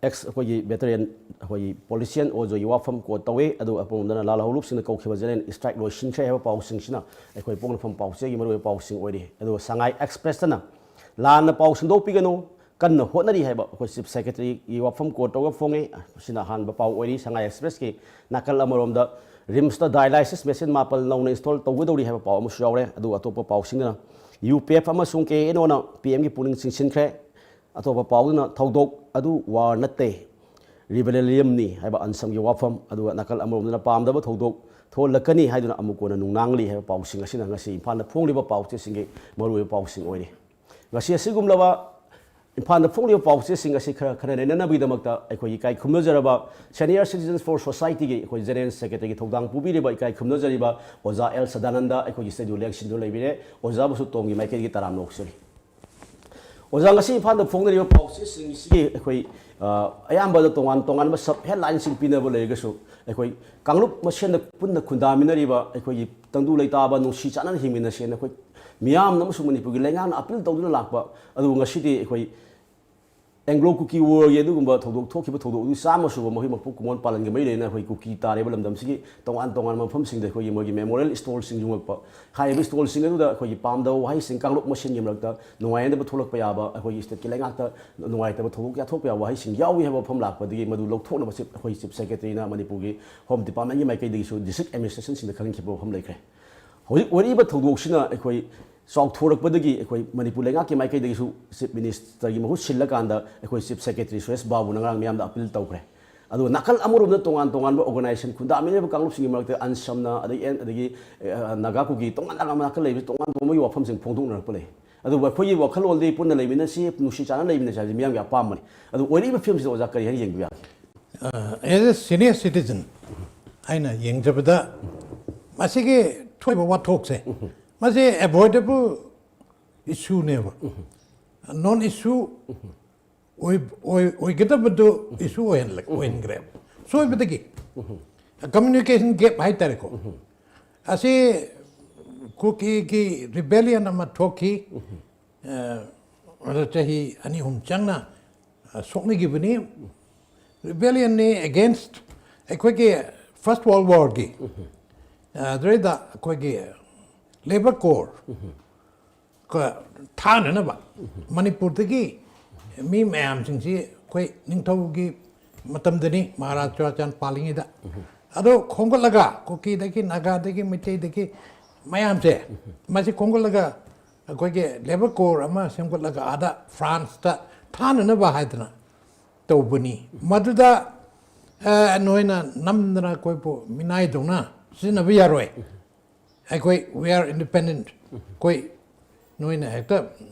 ꯑꯦꯛꯁ ꯑꯩꯈꯣꯏꯒꯤ ꯕꯦꯇꯔꯤꯌꯟ ꯑꯩꯈꯣꯏꯒꯤ ꯄꯣꯂꯤꯁꯤꯌꯟ ꯑꯣꯖꯣꯒꯤ ꯋꯥꯐꯝ ꯀꯣꯠ ꯇꯧꯋꯤ꯫ ꯑꯗꯨꯒ ꯑꯄꯨꯟꯕꯗꯅ ꯂꯥꯜꯍꯧꯂꯨꯞꯁꯤꯡꯅ ꯀꯧꯈꯤꯕ ꯖꯦꯅꯔꯦꯜ ꯏꯁꯇ꯭ꯔꯥꯏꯛ ꯂꯣꯏꯁꯤꯟꯈ꯭ꯔꯦ ꯍꯥꯏꯕ ꯄꯥꯎꯁꯤꯡꯁꯤꯅ ꯑꯩꯈꯣꯏ ꯄꯣꯛꯅꯐꯝ ꯄꯥꯎꯆꯦꯒꯤ ꯃꯔꯨꯑꯣꯏꯕ ꯄꯥꯎꯁꯤꯡ ꯑꯣꯏꯔꯤ꯫ ꯑꯗꯨꯒ ꯁꯉꯥꯏ ꯑꯦꯛꯁꯄ꯭ꯔꯦꯁꯇꯅ ꯂꯥꯟꯅ ꯄꯥꯎ ꯁꯟꯗꯣꯛꯄꯤꯒꯅꯨ, ꯀꯟꯅ ꯍꯣꯠꯅꯔꯤ ꯍꯥꯏꯕ ꯑꯩꯈꯣꯏ ꯆꯤꯐ ꯁꯦꯀ꯭ꯔꯦꯇꯔꯤꯒꯤ ꯋꯥꯐꯝ ꯀꯣꯠ ꯇꯧꯔꯒ ꯐꯣꯡꯉꯤ꯫ ꯃꯁꯤꯅ ꯑꯍꯥꯟꯕ ꯄꯥꯎ ꯑꯣꯏꯔꯤ꯫ ꯁꯉꯥꯏ ꯑꯦꯛꯁꯄ꯭ꯔꯦꯁꯀꯤ ꯅꯥꯀꯜ ꯑꯃꯔꯣꯝꯗ ꯔꯤꯝꯁꯇ ꯗꯥꯏꯂꯥꯏꯁꯤꯁ ꯃꯦꯁꯤꯟ ꯃꯥꯄꯜ ꯅꯧꯅ ꯏꯟꯁꯇꯣꯜ ꯇꯧꯒꯗꯧꯔꯤ ꯍꯥꯏꯕ ꯄꯥꯎ ꯑꯃꯁꯨ ꯌꯥꯎꯔꯦ꯫ ꯑꯗꯨꯒ ꯑꯇꯣꯞꯄ ꯄꯥꯎꯁꯤꯡꯗꯅ ꯌꯨ ꯄꯤ ꯑꯦꯐ ꯑꯃꯁꯨꯡ ꯀꯦ ꯑꯦꯟ ꯑꯣꯅ ꯄꯤ ꯑꯦꯝꯒꯤ ꯄꯨꯛꯅꯤꯡ ꯆꯤꯡꯁꯤꯟꯈ꯭ꯔꯦ꯫ ꯑꯇꯣꯞꯄ ꯄꯥꯎꯗꯨꯅ ꯊꯧꯗꯣꯛ ꯑꯗꯨ ꯋꯥꯔ ꯅꯠꯇꯦ, ꯔꯤꯕꯦꯂꯤꯌꯝꯅꯤ ꯍꯥꯏꯕ ꯑꯟꯁꯝꯒꯤ ꯋꯥꯐꯝ, ꯑꯗꯨꯒ ꯅꯥꯀꯜ ꯑꯃꯔꯣꯝꯗꯅ ꯄꯥꯝꯗꯕ ꯊꯧꯗꯣꯛ ꯊꯣꯛꯍꯜꯂꯛꯀꯅꯤ ꯍꯥꯏꯗꯨꯅ ꯑꯃꯨꯛ ꯀꯣꯟꯅ ꯅꯨꯡꯅꯥꯡꯂꯤ ꯍꯥꯏꯕ ꯄꯥꯎꯁꯤꯡ ꯑꯁꯤꯅ ꯉꯁꯤ ꯏꯝꯐꯥꯜꯗ ꯐꯣꯡꯂꯤꯕ ꯄꯥꯎꯆꯦꯁꯤꯡꯒꯤ ꯃꯔꯨꯑꯣꯏꯕ ꯄꯥꯎꯁꯤꯡ ꯑꯣꯏꯔꯤ꯫ ꯉꯁꯤ ꯑꯁꯤꯒꯨꯝꯂꯕ ꯏꯝꯐꯥꯜꯗ ꯐꯣꯡꯂꯤꯕ ꯄꯥꯎꯆꯦꯁꯤꯡ ꯑꯁꯤ ꯈꯔ ꯈꯟꯅ ꯅꯩꯅꯅꯕꯒꯤꯗꯃꯛꯇ ꯑꯩꯈꯣꯏꯒꯤ ꯏꯀꯥꯏ ꯈꯨꯝꯅꯖꯔꯕ Senior Citizens for Societyꯒꯤ ꯑꯩꯈꯣꯏ ꯖꯦꯅꯔꯦꯜ ꯁꯦꯀ꯭ꯔꯦꯇꯔꯤꯒꯤ ꯊꯧꯗꯥꯡ ꯄꯨꯕꯤꯔꯤꯕ ꯏꯀꯥꯏ ꯈꯨꯝꯅꯖꯔꯤꯕ ꯑꯣꯖꯥ ꯑꯦꯜ ꯁꯗꯥꯅꯟꯗ ꯑꯩꯈꯣꯏꯒꯤ ꯁ꯭ꯇꯨꯗꯤꯑꯣ ꯂꯦꯛꯁꯤꯟꯗꯨꯅ ꯂꯩꯕꯤꯔꯦ꯫ ꯑꯣꯖꯥꯕꯨꯁꯨ ꯇꯣꯝꯒꯤ ꯃꯥꯏꯀꯩꯗꯒꯤ ꯇꯔꯥꯝꯅ ꯑꯣꯛꯆꯔꯤ꯫ ꯑꯣꯖꯥ, ꯉꯁꯤ ꯏꯝꯐꯥꯜꯗ ꯐꯣꯡꯅꯔꯤꯕ ꯄꯥꯎꯆꯦꯁꯤꯡꯁꯤꯒꯤ ꯑꯩꯈꯣꯏ, ꯑ, ꯑꯌꯥꯝꯕꯗ ꯇꯣꯉꯥꯟ ꯇꯣꯉꯥꯟꯕ ꯁꯕ ꯍꯦꯗꯂꯥꯏꯟꯁꯤꯡ ꯄꯤꯅꯕ ꯂꯩꯔꯒꯁꯨ, ꯑꯩꯈꯣꯏ ꯀꯥꯡꯂꯨꯞ ꯃꯁꯦꯟꯗ ꯄꯨꯟꯅ ꯈꯨꯟꯗꯥꯃꯤꯟꯅꯔꯤꯕ ꯑꯩꯈꯣꯏꯒꯤ ꯇꯪꯗꯨ ꯂꯩꯇꯥꯕ ꯅꯨꯡꯁꯤ ꯆꯥꯟꯅꯅ ꯍꯤꯡꯃꯤꯟꯅꯁꯦꯅ ꯑꯩꯈꯣꯏ ꯃꯤꯌꯥꯝꯅ ꯑꯃꯁꯨꯡ ꯃꯅꯤꯄꯨꯔꯒꯤ ꯂꯩꯉꯥꯛꯅ ꯑꯄꯤꯜ ꯇꯧꯗꯨꯅ ꯂꯥꯛꯄ, ꯑꯗꯨꯕꯨ ꯉꯁꯤꯗꯤ ꯑꯩꯈꯣꯏ ꯑꯦꯡꯒ꯭ꯂꯣ ꯀꯨꯀꯤ ꯋꯥꯔꯒꯤ ꯑꯗꯨꯒꯨꯝꯕ ꯊꯧꯗꯣꯛ ꯊꯣꯛꯈꯤꯕ ꯊꯧꯗꯣꯛ ꯑꯗꯨ ꯆꯥꯝꯃ ꯁꯨꯕ ꯃꯈꯣꯏ ꯃꯄꯨ ꯀꯨꯃꯣꯟ ꯄꯥꯂꯟꯒ ꯃꯔꯤ ꯂꯩꯅꯅ ꯑꯩꯈꯣꯏ ꯀꯨꯀꯤ ꯇꯥꯔꯤꯕ ꯂꯝꯗꯝꯁꯤꯒꯤ ꯇꯣꯉꯥꯟ ꯇꯣꯉꯥꯟꯕ ꯃꯐꯝꯁꯤꯡꯗ ꯑꯩꯈꯣꯏꯒꯤ ꯃꯣꯏꯒꯤ ꯃꯦꯃꯣꯔꯤꯌꯦꯜ ꯁ꯭ꯇꯣꯜꯁꯤꯡ ꯌꯨꯡꯉꯛꯄ꯫ ꯍꯥꯏꯔꯤꯕ ꯁ꯭ꯇꯣꯜꯁꯤꯡ ꯑꯗꯨꯗ ꯑꯩꯈꯣꯏꯒꯤ ꯄꯥꯝꯗꯕ ꯋꯥꯍꯩꯁꯤꯡ, ꯀꯥꯡꯂꯨꯞ ꯃꯁꯦꯟꯒꯤ ꯃꯔꯛꯇ ꯅꯨꯡꯉꯥꯏꯅꯗꯕ ꯊꯣꯛꯂꯛꯄ ꯌꯥꯕ, ꯑꯩꯈꯣꯏꯒꯤ ꯁ꯭ꯇꯦꯠꯀꯤ ꯂꯩꯉꯥꯛꯇ ꯅꯨꯡꯉꯥꯏꯇꯕ ꯊꯧꯗꯣꯛ ꯀꯌꯥ ꯊꯣꯛꯄ ꯌꯥꯕ ꯋꯥꯍꯩꯁꯤꯡ ꯌꯥꯎꯏ ꯍꯥꯏꯕ ꯋꯥꯐꯝ ꯂꯥꯛꯄꯗꯒꯤ ꯃꯗꯨ ꯂꯧꯊꯣꯛꯅꯕ ꯆꯤꯐ, ꯑꯩꯈꯣꯏ ꯆꯤꯐ ꯁꯦꯀ꯭ꯔꯦꯇꯔꯤꯅ ꯃꯅꯤꯄꯨꯔꯒꯤ ꯍꯣꯝ ꯗꯤꯄꯥꯔꯠꯃꯦꯟꯒꯤ ꯃꯥꯏꯀꯩꯗꯒꯤꯁꯨ ꯗꯤꯁꯇ꯭ꯔꯤꯛ ꯑꯦꯗꯃꯤꯅꯤꯁꯇ꯭ꯔꯦꯁꯟꯁꯤꯡꯗ ꯈꯪꯍꯟꯈꯤꯕ ꯋꯥꯐꯝ ꯂꯩꯈ꯭ꯔꯦ꯫ ꯍꯧꯖꯤꯛ ꯑꯣꯏꯔꯤꯕ ꯊꯧꯗꯣꯛꯁꯤꯅ ꯑꯩꯈꯣꯏ ꯆꯥꯎꯊꯣꯔꯛꯄꯗꯒꯤ ꯑꯩꯈꯣꯏ ꯃꯅꯤꯄꯨꯔ ꯂꯩꯉꯥꯛꯀꯤ ꯃꯥꯏꯀꯩꯗꯒꯤꯁꯨ ꯆꯤꯐ ꯃꯤꯅꯤꯁꯇꯔꯒꯤ ꯃꯍꯨꯠ ꯁꯤꯜꯂꯀꯥꯟꯗ ꯑꯩꯈꯣꯏ ꯆꯤꯐ ꯁꯦꯀ꯭ꯔꯦꯇꯔꯤ ꯁꯨꯔꯦꯁ ꯕꯥꯕꯨꯅ ꯉꯔꯥꯡ ꯃꯤꯌꯥꯝꯗ ꯑꯄꯤꯜ ꯇꯧꯈ꯭ꯔꯦ꯫ ꯑꯗꯨꯒ ꯅꯥꯀꯜ ꯑꯃꯔꯣꯝꯗ ꯇꯣꯉꯥꯟ ꯇꯣꯉꯥꯟꯕ ꯑꯣꯔꯒꯅꯥꯏꯖꯦꯁꯟ ꯈꯨꯟꯗꯥꯃꯤꯟꯅꯔꯤꯕ ꯀꯥꯡꯂꯨꯞꯁꯤꯡꯒꯤ ꯃꯔꯛꯇ ꯑꯟꯁꯝꯅ, ꯑꯗꯒꯤ ꯑꯦꯟ-, ꯑꯗꯒꯤ, ꯑ, ꯅꯥꯒꯥ ꯀꯨꯀꯤ ꯇꯣꯉꯥꯟ ꯇꯣꯉꯥꯟꯕ ꯅꯥꯀꯜ ꯂꯩꯕꯁꯤ ꯇꯣꯉꯥꯟ ꯇꯣꯉꯥꯟꯕꯒꯤ ꯋꯥꯐꯝꯁꯤꯡ ꯐꯣꯡꯗꯣꯛꯅꯔꯛꯄ ꯂꯩ꯫ ꯑꯗꯨꯕꯨ ꯑꯩꯈꯣꯏꯒꯤ ꯋꯥꯈꯜꯂꯣꯟꯗꯤ ꯄꯨꯟꯅ ꯂꯩꯃꯤꯟꯅꯁꯤ, ꯅꯨꯡꯁꯤ ꯆꯥꯟꯅ ꯂꯩꯃꯤꯟꯅꯁꯤ ꯍꯥꯏꯕꯁꯤ ꯃꯤꯌꯥꯝꯒꯤ ꯑꯄꯥꯝꯕꯅꯤ꯫ ꯑꯗꯨ ꯑꯣꯏꯔꯤꯕ ꯐꯤꯕꯝꯁꯤꯗ ꯑꯣꯖꯥ ꯀꯔꯤ ꯍꯥꯏꯅ ꯌꯦꯡꯕꯤꯕ ꯌꯥꯒꯦ? ꯑꯦꯖ ꯑꯦ ꯁꯤꯅꯤꯌꯔ ꯁꯤꯇꯤꯖꯟ ꯑꯩꯅ ꯌꯦꯡꯖꯕꯗ ꯃꯁꯤꯒꯤ ꯊꯣꯛꯏꯕ ꯋꯥꯊꯣꯛꯁꯦ ꯃꯁꯤ ꯑꯦꯚꯣꯏꯗꯦꯕꯜ ꯏꯁꯨꯅꯦꯕ꯫ ꯅꯣꯟ ꯏꯁꯨ ꯑꯣꯏꯒꯗꯕꯗꯨ ꯏꯁꯨ ꯑꯣꯏꯍꯟꯈ꯭ꯔꯦꯕ ꯁꯣꯏꯕꯗꯒꯤ꯫ ꯀꯝꯃ꯭ꯌꯨꯅꯤꯀꯦꯁꯟ ꯒꯦꯞ ꯍꯥꯏꯇꯥꯔꯦꯀꯣ꯫ ꯑꯁꯤ ꯀꯨꯀꯤꯒꯤ ꯔꯤꯕꯦꯂꯤꯌꯟ ꯑꯃ ꯊꯣꯛꯈꯤ꯫ ꯑꯗ ꯆꯍꯤ ꯑꯅꯤ ꯑꯍꯨꯝ ꯆꯪꯅ ꯑ, ꯁꯣꯛꯅꯈꯤꯕꯅꯤ꯫ Rebellion ꯅꯤ against ꯑꯩꯈꯣꯏꯒꯤ First World War ꯒꯤ, ꯑ, ꯑꯗꯨꯗꯩꯗ ꯑꯩꯈꯣꯏꯒꯤ Labour Corps ꯀ ꯊꯥꯅꯅꯕ ꯃꯅꯤꯄꯨꯔꯗꯒꯤ ꯃꯤ ꯃꯌꯥꯝꯁꯤꯡꯁꯤ ꯑꯩꯈꯣꯏ ꯅꯤꯡꯊꯧꯒꯤ ꯃꯇꯝꯗꯅꯤ, ꯃꯍꯥꯔꯥꯖ ꯆꯨꯔꯥꯆꯥꯟ ꯄꯥꯜꯂꯤꯉꯩꯗ꯫ ꯑꯗꯣ ꯈꯣꯝꯒꯠꯂꯒ ꯀꯨꯀꯤꯗꯒꯤ, ꯅꯥꯒꯥꯗꯒꯤ, ꯃꯩꯇꯩꯗꯒꯤ ꯃꯌꯥꯝꯁꯦ, ꯃꯁꯤ ꯈꯣꯝꯒꯠꯂꯒ ꯑꯩꯈꯣꯏꯒꯤ Labour Corps ꯑꯃ ꯁꯦꯝꯒꯠꯂꯒ ꯑꯥꯗ ꯐ꯭ꯔꯥꯟꯁꯇ ꯊꯥꯅꯅꯕ ꯍꯥꯏꯗꯅ ꯇꯧꯕꯅꯤ꯫ ꯃꯗꯨꯗ, ꯑ, ꯅꯣꯏꯅ ꯅꯝꯗꯅ ꯑꯩꯈꯣꯏꯕꯨ ꯃꯤꯅꯥꯏꯗꯧꯅ ꯁꯤꯖꯤꯟꯅꯕ ꯌꯥꯔꯣꯏ꯫ ꯑꯩꯈꯣꯏ, we are independent꯫ ꯑꯩꯈꯣꯏ, ꯅꯣꯏꯅ ꯍꯦꯛꯇ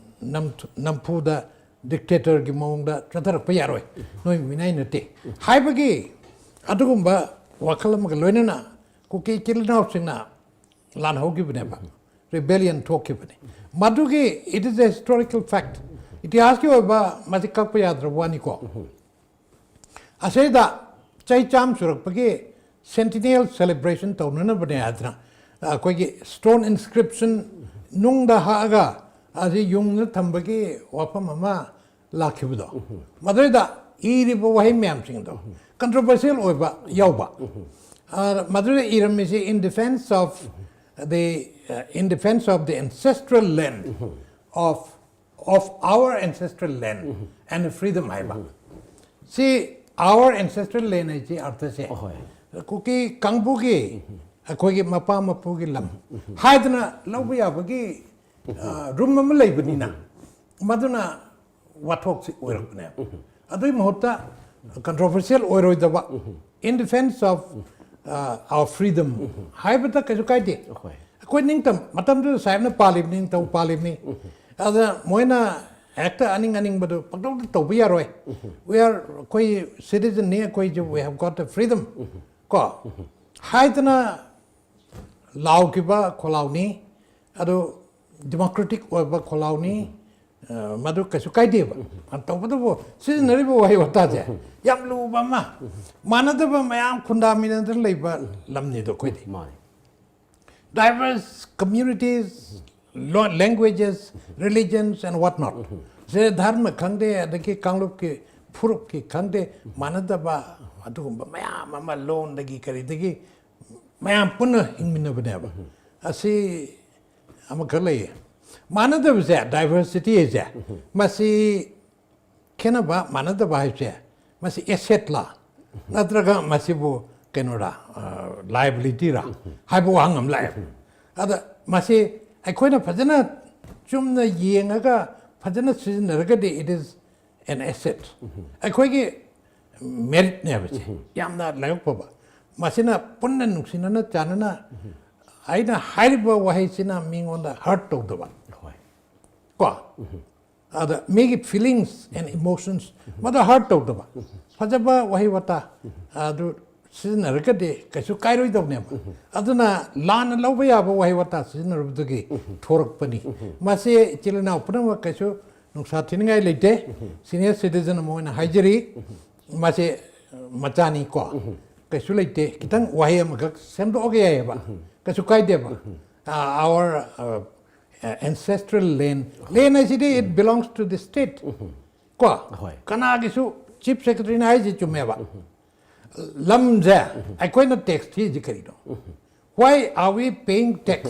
ꯅꯝ-, ꯅꯝꯐꯨꯗ dictator ꯒꯤ ꯃꯑꯣꯡꯗ ꯆꯠꯊꯔꯛꯄ ꯌꯥꯔꯣꯏ꯫ ꯅꯣꯏ ꯃꯤꯅꯥꯏ ꯅꯠꯇꯦ ꯍꯥꯏꯕꯒꯤ ꯑꯗꯨꯒꯨꯝꯕ ꯋꯥꯈꯜ ꯑꯃꯒ ꯂꯣꯏꯅꯅ ꯀꯨꯀꯤ ꯏꯆꯤꯜ ꯏꯅꯥꯎꯁꯤꯡꯅ ꯂꯥꯟꯍꯧꯈꯤꯕꯅꯦꯕ, rebellion ꯊꯣꯛꯈꯤꯕꯅꯤ꯫ ꯃꯗꯨꯒꯤ, it is a historical fact, ꯏꯇꯤꯍꯥꯁꯀꯤ ꯑꯣꯏꯕ ꯃꯁꯤ ꯀꯛꯄ ꯌꯥꯗ꯭ꯔꯕ ꯋꯥꯅꯤꯀꯣ꯫ ꯑꯁꯤꯗ ꯆꯍꯤ ꯆꯥꯝꯃ ꯁꯨꯔꯛꯄꯒꯤ centennial celebration ꯇꯧꯅꯅꯕꯅꯦ ꯍꯥꯏꯗꯅ ꯑꯩꯈꯣꯏꯒꯤ stone inscription, ꯅꯨꯡꯗ ꯍꯛꯑꯒ ꯑꯁꯤ ꯌꯨꯡꯅ ꯊꯝꯕꯒꯤ ꯋꯥꯐꯝ ꯑꯃ ꯂꯥꯛꯈꯤꯕꯗꯣ, ꯃꯗꯨꯗ ꯏꯔꯤꯕ ꯋꯥꯍꯩ ꯃꯌꯥꯝꯁꯤꯡꯗꯣ controversial ꯑꯣꯏꯕ ꯌꯥꯎꯕ꯫ ꯑ, ꯃꯗꯨꯗ ꯏꯔꯝꯃꯤꯁꯤ "In defense of the, uh, in defense of the ancestral land of, of our ancestral land and freedom" ꯍꯥꯏꯕ꯫ ꯁꯤ "our ancestral land" ꯍꯥꯏꯁꯤ ꯑꯥꯔꯊꯁꯦ, ꯑꯍꯣꯏ꯫ ꯀꯨꯀꯤ ꯀꯥꯡꯕꯨꯒꯤ, ꯑꯩꯈꯣꯏꯒꯤ ꯃꯄꯥ ꯃꯄꯨꯒꯤ ꯂꯝ ꯍꯥꯏꯗꯅ ꯂꯧꯕ ꯌꯥꯕꯒꯤ, ꯑ, ꯔꯨꯝ ꯑꯃ ꯂꯩꯕꯅꯤꯅ, ꯃꯗꯨꯅ ꯋꯥꯊꯣꯛꯁꯤ ꯑꯣꯏꯔꯛꯄꯅꯦꯕ꯫ ꯑꯗꯨꯒꯤ ꯃꯍꯨꯠꯇ controversial ꯑꯣꯏꯔꯣꯏꯗꯕ, "In defense of, uh, our freedom" ꯍꯥꯏꯕꯗ ꯀꯩꯁꯨ ꯀꯥꯏꯗꯦ꯫ ꯑꯩꯈꯣꯏ꯫ ꯑꯩꯈꯣꯏ ꯅꯤꯡꯇꯝ, ꯃꯇꯝꯗꯨꯗ ꯁꯥꯍꯦꯕꯅ ꯄꯥꯜꯂꯤꯕꯅꯤ, ꯅꯤꯡꯊꯧ ꯄꯥꯜꯂꯤꯕꯅꯤ꯫ ꯑꯗ ꯃꯣꯏꯅ ꯍꯦꯛꯇ ꯑꯅꯤꯡ ꯑꯅꯤꯡꯕꯗꯨ ꯄꯪꯇꯧꯗ ꯇꯧꯕ ꯌꯥꯔꯣꯏ꯫ We are, ꯑꯩꯈꯣꯏ citizen ꯅꯤ, ꯑꯩꯈꯣꯏꯁꯨ, we have got the freedom ꯀꯣ ꯍꯥꯏꯗꯅ ꯂꯥꯎꯈꯤꯕ ꯈꯣꯜꯂꯥꯎꯅꯤ꯫ ꯑꯗꯨ democratic ꯑꯣꯏꯕ ꯈꯣꯜꯂꯥꯎꯅꯤ꯫ ꯑ, ꯃꯗꯨ ꯀꯩꯁꯨ ꯀꯥꯏꯗꯦꯕ꯫ ꯇꯧꯕꯇꯕꯨ ꯁꯤꯖꯤꯟꯅꯔꯤꯕ ꯋꯥꯍꯩ ꯋꯥꯇꯥꯁꯦ ꯌꯥꯝ ꯂꯨꯕ ꯑꯃ, ꯃꯥꯟꯅꯗꯕ ꯃꯌꯥꯝ ꯈꯨꯟꯗꯥꯃꯤꯟꯅꯗꯅ ꯂꯩꯕ ꯂꯝꯅꯤꯗꯣ ꯑꯩꯈꯣꯏꯗꯤ꯫ ꯃꯥꯅꯤ꯫ Diverse communities, lo-, languages, religions and what not꯫ ꯁꯦ ꯙꯔꯃ ꯈꯪꯗꯦ, ꯑꯗꯒꯤ ꯀꯥꯡꯂꯨꯞꯀꯤ ꯐꯨꯔꯨꯞꯀꯤ ꯈꯪꯗꯦ, ꯃꯥꯟꯅꯗꯕ ꯑꯗꯨꯒꯨꯝꯕ ꯃꯌꯥꯝ ꯑꯃ ꯂꯣꯟꯗꯒꯤ ꯀꯔꯤꯗꯒꯤ ꯃꯌꯥꯝ ꯄꯨꯟꯅ ꯍꯤꯡꯃꯤꯟꯅꯕꯅꯦꯕ꯫ ꯑꯁꯤ ꯑꯃꯈꯛ ꯂꯩꯌꯦ꯫ ꯃꯥꯟꯅꯗꯕꯁꯦ, ꯗꯥꯏꯚꯔꯁꯤꯇꯤ ꯍꯥꯏꯁꯦ, ꯃꯁꯤ ꯈꯦꯠꯅꯕ, ꯃꯥꯟꯅꯗꯕ ꯍꯥꯏꯕꯁꯦ, ꯃꯁꯤ ꯑꯦꯁꯦꯠꯂ ꯅꯠꯇ꯭ꯔꯒ ꯃꯁꯤꯕꯨ ꯀꯩꯅꯣꯔ, ꯂꯥꯏꯕꯤꯂꯤꯇꯤꯔ ꯍꯥꯏꯕ ꯋꯥꯍꯪ ꯑꯃ ꯂꯥꯛꯑꯦ꯫ ꯑꯗ ꯃꯁꯤ ꯑꯩꯈꯣꯏꯅ ꯐꯖꯅ ꯆꯨꯝꯅ ꯌꯦꯡꯉꯒ ꯐꯖꯅ ꯁꯤꯖꯤꯟꯅꯔꯒꯗꯤ, it is an asset꯫ ꯑꯩꯈꯣꯏꯒꯤ ꯃꯦꯔꯤꯠꯅꯦꯕ ꯁꯤ꯫ ꯌꯥꯝꯅ ꯂꯥꯏꯕꯛ ꯐꯕ꯫ ꯃꯁꯤꯅ ꯄꯨꯟꯅ ꯅꯨꯡꯁꯤꯅꯅ ꯆꯥꯟꯅꯅ, ꯑꯩꯅ ꯍꯥꯏꯔꯤꯕ ꯋꯥꯍꯩꯁꯤꯅ ꯃꯤꯉꯣꯟꯗ ꯍꯔꯠ ꯇꯧꯗꯕ꯫ ꯍꯣꯏ꯫ ꯀꯣ? ꯑꯗ ꯃꯤꯒꯤ feelings and emotions ꯃꯗꯨ ꯍꯔꯠ ꯇꯧꯗꯕ꯫ ꯐꯖꯕ ꯋꯥꯍꯩ ꯋꯥꯇꯥ ꯑꯗꯨ ꯁꯤꯖꯤꯟꯅꯔꯒꯗꯤ ꯀꯩꯁꯨ ꯀꯥꯏꯔꯣꯏꯗꯧꯅꯦꯕ꯫ ꯑꯗꯨꯅ ꯂꯥꯟꯅ ꯂꯧꯕ ꯌꯥꯕ ꯋꯥꯍꯩ ꯋꯥꯇꯥ ꯁꯤꯖꯤꯟꯅꯔꯨꯕꯗꯒꯤ ꯊꯣꯔꯛꯄꯅꯤ꯫ ꯃꯁꯤ ꯏꯆꯤꯜ ꯏꯅꯥꯎ ꯄꯨꯝꯅꯃꯛ ꯀꯩꯁꯨ ꯅꯨꯡꯁꯥ ꯊꯤꯅꯤꯡꯉꯥꯏ ꯂꯩꯇꯦ꯫ Senior citizen ꯑꯃ ꯑꯣꯏꯅ ꯍꯥꯏꯖꯔꯤ꯫ ꯃꯁꯤ ꯃꯆꯥꯅꯤ ꯀꯣ꯫ ꯀꯩꯁꯨ ꯂꯩꯇꯦ꯫ ꯈꯤꯇꯪ ꯋꯥꯍꯩ ꯑꯃꯈꯛ ꯁꯦꯝꯗꯣꯛꯑꯒ ꯌꯥꯏꯑꯕ꯫ ꯀꯩꯁꯨ ꯀꯥꯏꯗꯦꯕ꯫ ꯑ, our, uh, ancestral land꯫ Land ꯍꯥꯏꯁꯤꯗꯤ it belongs to the state꯫ ꯀꯣ? ꯍꯣꯏ꯫ ꯀꯅꯥꯒꯤꯁꯨ, ꯆꯤꯐ ꯁꯦꯀ꯭ꯔꯦꯇꯔꯤꯅ ꯍꯥꯏꯁꯤ ꯆꯨꯝꯃꯦꯕ꯫ ꯂꯝꯁꯦ ꯑꯩꯈꯣꯏꯅ ꯇꯦꯛꯁ ꯊꯤꯔꯤꯁꯤ ꯀꯔꯤꯅꯣ? Why are we paying tax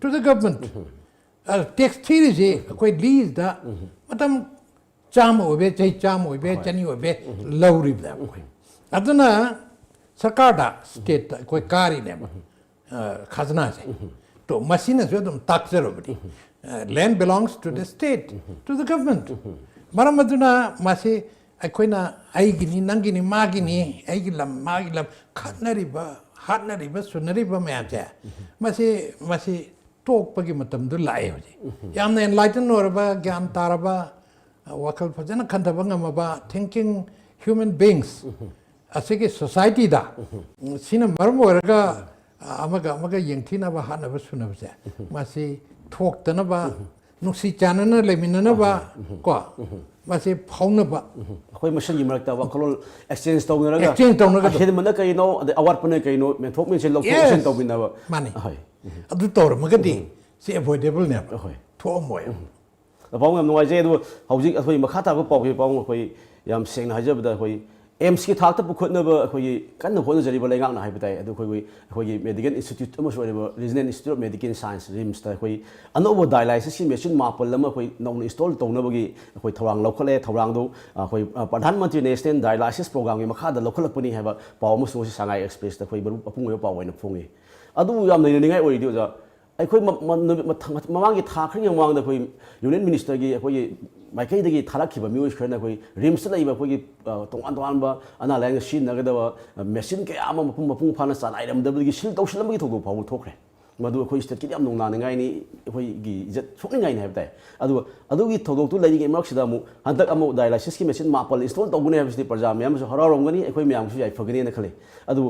to the government? Tax ꯊꯤꯔꯤꯁꯤ ꯑꯩꯈꯣꯏ ꯂꯤꯖꯗ ꯃꯇꯝ ꯆꯥꯝꯃ ꯑꯣꯏꯕ ꯌꯥꯏ, ꯆꯍꯤ ꯆꯥꯝꯃ ꯑꯣꯏꯕ ꯌꯥꯏ, ꯆꯅꯤ ꯑꯣꯏꯕ ꯌꯥꯏ, ꯂꯧꯔꯤꯕꯅꯦꯕ ꯑꯩꯈꯣꯏ꯫ ꯑꯗꯨꯅ ꯁꯔꯀꯥꯔꯗ, ꯁ꯭ꯇꯦꯠꯇ ꯑꯩꯈꯣꯏ ꯀꯥꯔꯤꯅꯦꯕ, ꯑ, ꯈꯖꯅꯥꯁꯦ꯫ ꯇꯣ, ꯃꯁꯤꯅꯁꯨ ꯑꯗꯨꯝ ꯇꯥꯛꯆꯔꯕꯅꯤ꯫ Land belongs to the state, to the government꯫ ꯃꯔꯝ ꯑꯗꯨꯅ ꯃꯁꯤ ꯑꯩꯈꯣꯏꯅ ꯑꯩꯒꯤꯅꯤ, ꯅꯪꯒꯤꯅꯤ, ꯃꯥꯒꯤꯅꯤ, ꯑꯩꯒꯤ ꯂꯝ, ꯃꯥꯒꯤ ꯂꯝ, ꯈꯠꯅꯔꯤꯕ, ꯍꯥꯠꯅꯔꯤꯕ, ꯁꯨꯅꯔꯤꯕ ꯃꯌꯥꯝꯁꯦ, ꯃꯁꯤ, ꯃꯁꯤ ꯇꯣꯛꯄꯒꯤ ꯃꯇꯝꯗꯨ ꯂꯥꯛꯑꯦ ꯍꯧꯖꯤꯛ꯫ ꯌꯥꯝꯅ ꯑꯦꯟꯂꯥꯏꯇꯟ ꯑꯣꯏꯔꯕ, ꯒ꯭ꯌꯥꯟ ꯇꯥꯔꯕ, ꯋꯥꯈꯜ ꯐꯖꯅ ꯈꯟꯊꯕ ꯉꯝꯃꯕ, thinking human beings ꯑꯁꯤꯒꯤ ꯁꯣꯁꯥꯏꯇꯤꯗ, ꯁꯤꯅ ꯃꯔꯝ ꯑꯣꯏꯔꯒ ꯑꯃꯒ ꯑꯃꯒ ꯌꯦꯡꯊꯤꯅꯕ, ꯍꯥꯠꯅꯕ, ꯁꯨꯅꯕꯁꯦ, ꯃꯁꯤ ꯊꯣꯛꯇꯅꯕ, ꯅꯨꯡꯁꯤ ꯆꯥꯟꯅꯅ ꯂꯩꯃꯤꯟꯅꯅꯕ, ꯀꯣ, ꯃꯁꯤ ꯐꯥꯎꯅꯕ꯫ ꯑꯩꯈꯣꯏ ꯃꯁꯦꯟꯒꯤ ꯃꯔꯛꯇ ꯋꯥꯈꯜꯂꯣꯟ ꯑꯦꯛꯁꯆꯦꯟꯖ ꯇꯧꯅꯔꯒ, ꯑꯦꯛꯁꯆꯦꯟꯖ ꯇꯧꯅꯒꯗꯕ꯫ ꯑꯍꯦꯟꯕꯅ ꯀꯩꯅꯣ, ꯑꯗꯩ ꯑꯋꯥꯠꯄꯅ ꯀꯩꯅꯣ, ꯃꯦꯟꯊꯣꯛ ꯃꯦꯟꯁꯤꯟ, ꯂꯧꯊꯣꯛ ꯂꯧꯁꯤꯟ Yes꯫ ꯇꯧꯃꯤꯟꯅꯕ꯫ ꯃꯥꯅꯤ꯫ ꯑꯍꯣꯏ꯫ ꯑꯗꯨ ꯇꯧꯔꯝꯃꯒꯗꯤ ꯁꯤ ꯑꯦꯚꯣꯏꯗꯦꯕꯜꯅꯦꯕ꯫ ꯑꯍꯣꯏ꯫ ꯊꯣꯛꯑꯝꯃꯣꯏ꯫ ꯄꯥꯕꯨꯡ, ꯌꯥꯝ ꯅꯨꯡꯉꯥꯏꯖꯩ꯫ ꯑꯗꯨ ꯍꯧꯖꯤꯛ ꯑꯩꯈꯣꯏ ꯃꯈꯥ ꯇꯥꯕ ꯄꯥꯎꯁꯦ, ꯄꯥꯕꯨꯡ, ꯑꯩꯈꯣꯏ ꯌꯥꯝ ꯁꯦꯡꯅ ꯍꯥꯏꯖꯕꯗ, ꯑꯩꯈꯣꯏ ꯑꯦꯝꯁꯀꯤ ꯊꯥꯛꯇ ꯄꯨꯈꯠꯅꯕ ꯑꯩꯈꯣꯏꯒꯤ ꯀꯟꯅ ꯍꯣꯠꯅꯖꯔꯤꯕ ꯂꯩꯉꯥꯛꯅ ꯍꯥꯏꯕ ꯇꯥꯏ꯫ ꯑꯗꯨ ꯑꯩꯈꯣꯏꯒꯤ, ꯑꯩꯈꯣꯏꯒꯤ ꯃꯦꯗꯤꯀꯦꯜ ꯏꯟꯁꯇꯤꯇ꯭ꯌꯨꯠ ꯑꯃꯁꯨ ꯑꯣꯏꯔꯤꯕ regional institute of medical science, ꯔꯤꯝꯁꯇ ꯑꯩꯈꯣꯏ ꯑꯅꯧꯕ ꯗꯥꯏꯂꯥꯏꯁꯤꯁꯀꯤ ꯃꯦꯆꯤꯟ ꯃꯥꯄꯜ ꯑꯃ ꯑꯩꯈꯣꯏ ꯅꯧꯅ ꯏꯟꯁꯇꯣꯜ ꯇꯧꯅꯕꯒꯤ ꯑꯩꯈꯣꯏ ꯊꯧꯔꯥꯡ ꯂꯧꯈꯠꯂꯦ꯫ ꯊꯧꯔꯥꯡꯗꯨ ꯑꯩꯈꯣꯏ, ꯑ, ꯄ꯭ꯔꯙꯥꯟ ꯃꯟꯇ꯭ꯔꯤ ꯅꯦꯁꯅꯦꯜ ꯗꯥꯏꯂꯥꯏꯁꯤꯁ ꯄ꯭ꯔꯣꯒ꯭ꯔꯥꯝꯒꯤ ꯃꯈꯥꯗ ꯂꯧꯈꯠꯂꯛꯄꯅꯤ ꯍꯥꯏꯕ ꯄꯥꯎ ꯑꯃꯁꯨ ꯉꯁꯤ ꯁꯉꯥꯏ ꯑꯦꯛꯁꯄ꯭ꯔꯦꯁꯇ ꯑꯩꯈꯣꯏ ꯃꯔꯨꯞ ꯑꯄꯨꯡ ꯑꯣꯏꯕ ꯄꯥꯎ ꯑꯣꯏꯅ ꯐꯣꯡꯉꯤ꯫ ꯑꯗꯨ ꯌꯥꯝ ꯅꯩꯅꯅꯤꯡꯉꯥꯏ ꯑꯣꯏꯔꯤꯗꯤ, ꯑꯣꯖꯥ, ꯑꯩꯈꯣꯏ ꯃ-, ꯃ-, ꯅꯨꯃꯤꯠ ꯃꯊꯪ-, ꯃꯃꯥꯡꯒꯤ ꯊꯥ ꯈꯔꯒꯤ ꯃꯃꯥꯡꯗ ꯑꯩꯈꯣꯏ ꯌꯨꯅꯤꯌꯟ ꯃꯤꯅꯤꯁꯇꯔꯒꯤ ꯑꯩꯈꯣꯏꯒꯤ ꯃꯥꯏꯀꯩꯗꯒꯤ ꯊꯥꯔꯛꯈꯤꯕ ꯃꯤꯑꯣꯏ ꯈꯔꯅ ꯑꯩꯈꯣꯏ ꯔꯤꯝꯁꯇ ꯂꯩꯕ ꯑꯩꯈꯣꯏꯒꯤ, ꯑ, ꯇꯣꯉꯥꯟ ꯇꯣꯉꯥꯟꯕ ꯑꯅꯥ ꯂꯥꯏꯌꯦꯡ ꯁꯤꯖꯤꯟꯅꯒꯗꯕ, ꯑ, ꯃꯦꯆꯤꯟ ꯀꯌꯥ ꯑꯃ ꯃꯄꯨꯡ, ꯃꯄꯨꯡ ꯐꯥꯅ ꯆꯂꯥꯏꯔꯝꯗꯕꯗꯒꯤ ꯁꯤꯜ ꯇꯧꯁꯤꯜꯂꯝꯕꯒꯤ ꯊꯧꯗꯣꯛ ꯐꯥꯎꯕ ꯊꯣꯛꯈ꯭ꯔꯦ꯫ ꯃꯗꯨ ꯑꯩꯈꯣꯏ ꯁ꯭ꯇꯦꯠꯀꯤꯗꯤ ꯌꯥꯝ ꯅꯨꯡꯅꯥꯅꯤꯡꯉꯥꯏꯅꯤ, ꯑꯩꯈꯣꯏꯒꯤ ꯏꯖꯠ ꯁꯣꯛꯅꯤꯡꯉꯥꯏꯅꯤ ꯍꯥꯏꯕ ꯇꯥꯏ꯫ ꯑꯗꯨꯒ ꯑꯗꯨꯒꯤ ꯊꯧꯗꯣꯛꯇꯨ ꯂꯩꯔꯤꯉꯩ ꯃꯔꯛꯁꯤꯗ ꯑꯃꯨꯛ ꯍꯟꯗꯛ ꯑꯃꯨꯛ ꯗꯥꯏꯂꯥꯏꯁꯤꯁꯀꯤ ꯃꯦꯆꯤꯟ ꯃꯥꯄꯜ ꯏꯟꯁꯇꯣꯜ ꯇꯧꯒꯅꯤ ꯍꯥꯏꯕꯁꯤꯗꯤ ꯄ꯭ꯔꯖꯥ ꯃꯌꯥꯝꯁꯨ ꯍꯔꯥꯎꯔꯝꯒꯅꯤ, ꯑꯩꯈꯣꯏ ꯃꯌꯥꯝꯁꯨ ꯌꯥꯏꯐꯒꯅꯤꯅ ꯈꯜꯂꯤ꯫ ꯑꯗꯨꯕꯨ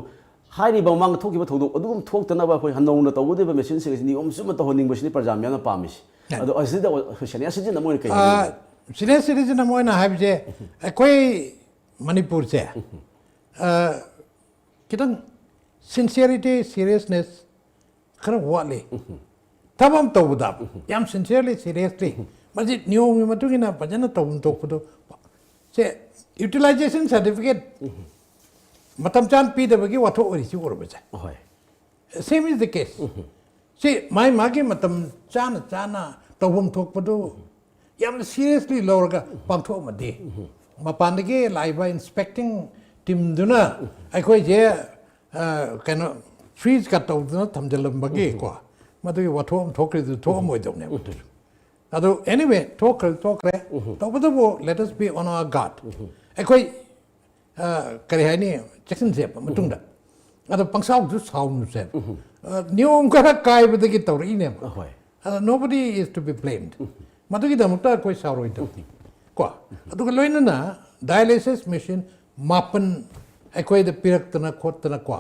ꯍꯥꯏꯔꯤꯕ ꯃꯃꯥꯡꯗ ꯊꯣꯛꯈꯤꯕ ꯊꯧꯗꯣꯛ ꯑꯗꯨꯒꯨꯝ ꯊꯣꯛꯇꯅꯕ ꯑꯩꯈꯣꯏ ꯅꯧꯅ ꯇꯧꯒꯗꯧꯔꯤꯕ ꯃꯦꯆꯤꯟꯁꯤꯡ ꯑꯁꯤ ꯅꯤꯌꯣꯝ ꯆꯨꯝꯅ ꯇꯧꯍꯟꯅꯤꯡꯕꯁꯤꯅꯤ ꯄ꯭ꯔꯖꯥ ꯃꯌꯥꯝꯅ ꯄꯥꯝꯃꯤꯁꯤ꯫ ꯑꯗꯣ ꯑꯁꯤꯗ ꯁꯦꯅꯤꯌꯔ ꯁꯤꯇꯤꯖꯟ ꯑꯃ ꯑꯣꯏꯅ ꯀꯩ ꯍꯥꯏꯅꯤꯡꯉꯤ? ꯁꯤꯅꯤꯌꯔ ꯁꯤꯇꯤꯖꯟ ꯑꯃ ꯑꯣꯏꯅ ꯍꯥꯏꯕꯁꯦ, ꯑꯩꯈꯣꯏ ꯃꯅꯤꯄꯨꯔꯁꯦ, ꯑ, ꯈꯤꯇꯪ ꯁꯤꯟꯁꯤꯌꯔꯤꯇꯤ, ꯁꯤꯔꯤꯌꯁꯅꯦꯁ ꯈꯔ ꯋꯥꯠꯂꯤ꯫ ꯊꯕꯛ ꯑꯃ ꯇꯧꯕꯗ ꯌꯥꯝ ꯁꯤꯟꯁꯤꯌꯔꯂꯤ, ꯁꯤꯔꯤꯌꯁꯂꯤ, ꯃꯁꯤ ꯅꯤꯌꯣꯝꯒꯤ ꯃꯇꯨꯡ ꯏꯟꯅ ꯐꯖꯅ ꯇꯧꯐꯝ ꯊꯣꯛꯄꯗꯣ, ꯁꯦ, ꯌꯨꯇꯤꯂꯥꯏꯖꯦꯁꯟ ꯁꯥꯔꯇꯤꯐꯤꯀꯦꯠ ꯃꯇꯝ ꯆꯥꯅ ꯄꯤꯗꯕꯒꯤ ꯋꯥꯊꯣꯛ ꯑꯣꯏꯔꯤꯁꯤ ꯎꯔꯕꯁꯦ꯫ ꯍꯣꯏ꯫ Same is the case. ꯁꯤ ꯃꯥꯏ ꯃꯥꯒꯤ ꯃꯇꯝ ꯆꯥꯅ ꯆꯥꯅ ꯇꯧꯐꯝ ꯊꯣꯛꯄꯗꯨ ꯌꯥꯝꯅ ꯁꯤꯔꯤꯌꯁꯂꯤ ꯂꯧꯔꯒ ꯄꯥꯡꯊꯣꯛꯑꯝꯃꯗꯤ, ꯃꯄꯥꯟꯗꯒꯤ ꯂꯥꯛꯏꯕ ꯏꯟꯁꯄꯦꯛꯇꯤꯡ ꯇꯤꯝꯗꯨꯅ ꯑꯩꯈꯣꯏꯁꯦ, ꯑ, ꯀꯩꯅꯣ, ꯐ꯭ꯔꯤꯖꯀ ꯇꯧꯗꯅ ꯊꯝꯖꯤꯜꯂꯝꯕꯒꯤ ꯀꯣ, ꯃꯗꯨꯒꯤ ꯋꯥꯊꯣꯛ ꯑꯃ ꯊꯣꯛꯈ꯭ꯔꯤꯗꯨ ꯊꯣꯛꯑꯝꯃꯣꯏꯗꯕꯅꯦꯕ꯫ ꯑꯗꯨ anyway, ꯊꯣꯛꯈ꯭ꯔꯦ, ꯊꯣꯛꯈ꯭ꯔꯦ꯫ ꯇꯧꯕꯇꯕꯨ, let us be on our guard. ꯑꯩꯈꯣꯏ, ꯑ, ꯀꯔꯤ ꯍꯥꯏꯅꯤ, ꯆꯦꯛꯁꯤꯟꯁꯦꯕ ꯃꯇꯨꯡꯗ꯫ ꯑꯗꯣ ꯄꯪꯁꯥꯎꯁꯨ ꯁꯥꯎꯅꯨꯁꯦꯕ꯫ ꯑ, ꯅꯤꯌꯣꯝ ꯈꯔ ꯀꯥꯏꯕꯗꯒꯤ ꯇꯧꯔꯛꯏꯅꯦꯕ꯫ ꯑꯍꯣꯏ꯫ ꯑꯗꯣ nobody is to be blamed. ꯃꯗꯨꯒꯤꯗꯃꯛꯇ ꯑꯩꯈꯣꯏ ꯁꯥꯎꯔꯣꯏꯗꯕꯅꯤ ꯀꯣ꯫ ꯑꯗꯨꯒ ꯂꯣꯏꯅꯅ ꯗꯥꯏꯂꯥꯏꯁꯤꯁ ꯃꯦꯆꯤꯟ ꯃꯥꯄꯟ ꯑꯩꯈꯣꯏꯗ ꯄꯤꯔꯛꯇꯅ ꯈꯣꯠꯇꯅ ꯀꯣ,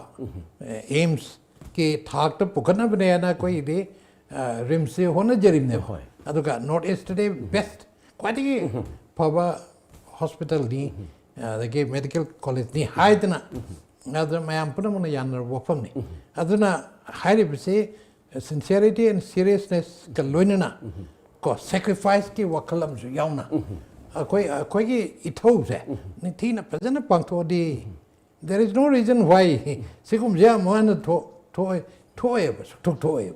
ꯑꯦꯝꯁꯀꯤ ꯊꯥꯛꯇ ꯄꯨꯈꯠꯅꯕꯅꯦꯅ ꯑꯩꯈꯣꯏꯒꯤꯗꯤ, ꯑ, ꯔꯤꯝꯁꯁꯤ ꯍꯣꯠꯅꯖꯔꯤꯕꯅꯦꯕ꯫ ꯍꯣꯏ꯫ ꯑꯗꯨꯒ ꯅꯣꯔꯠ ꯏꯁꯇꯗꯤ ꯕꯦꯁ, ꯈ꯭ꯋꯥꯏꯗꯒꯤ ꯐꯕ ꯍꯣꯁꯄꯤꯇꯥꯜꯅꯤ, ꯑꯗꯒꯤ ꯃꯦꯗꯤꯀꯦꯜ ꯀꯣꯂꯦꯖꯅꯤ ꯍꯥꯏꯗꯅ, ꯑꯗꯨ ꯃꯌꯥꯝ ꯄꯨꯝꯅꯃꯛꯅ ꯌꯥꯅꯔꯕ ꯋꯥꯐꯝꯅꯤ꯫ ꯑꯗꯨꯅ ꯍꯥꯏꯔꯤꯕꯁꯤ sincerity and seriousnessꯀ ꯂꯣꯏꯅꯅ ꯀꯣ, ꯁꯦꯀ꯭ꯔꯤꯐꯥꯏꯁꯀꯤ ꯋꯥꯈꯜ ꯑꯃꯁꯨ ꯌꯥꯎꯅ ꯑꯩꯈꯣꯏ ꯑꯩꯈꯣꯏꯒꯤ ꯏꯊꯧꯁꯦ ꯅꯤꯡꯊꯤꯅ ꯐꯖꯅ ꯄꯥꯡꯊꯣꯛꯑꯗꯤ, there is no reason why ꯁꯤꯒꯨꯝꯕꯁꯦ ꯑꯃꯨꯛ ꯍꯟꯅ ꯊꯣꯛ- ꯊꯣꯛꯑꯣꯏ ꯊꯣꯛꯑꯣꯏꯕ ꯁꯨꯛꯊꯣꯛ ꯊꯣꯛꯑꯣꯏꯕ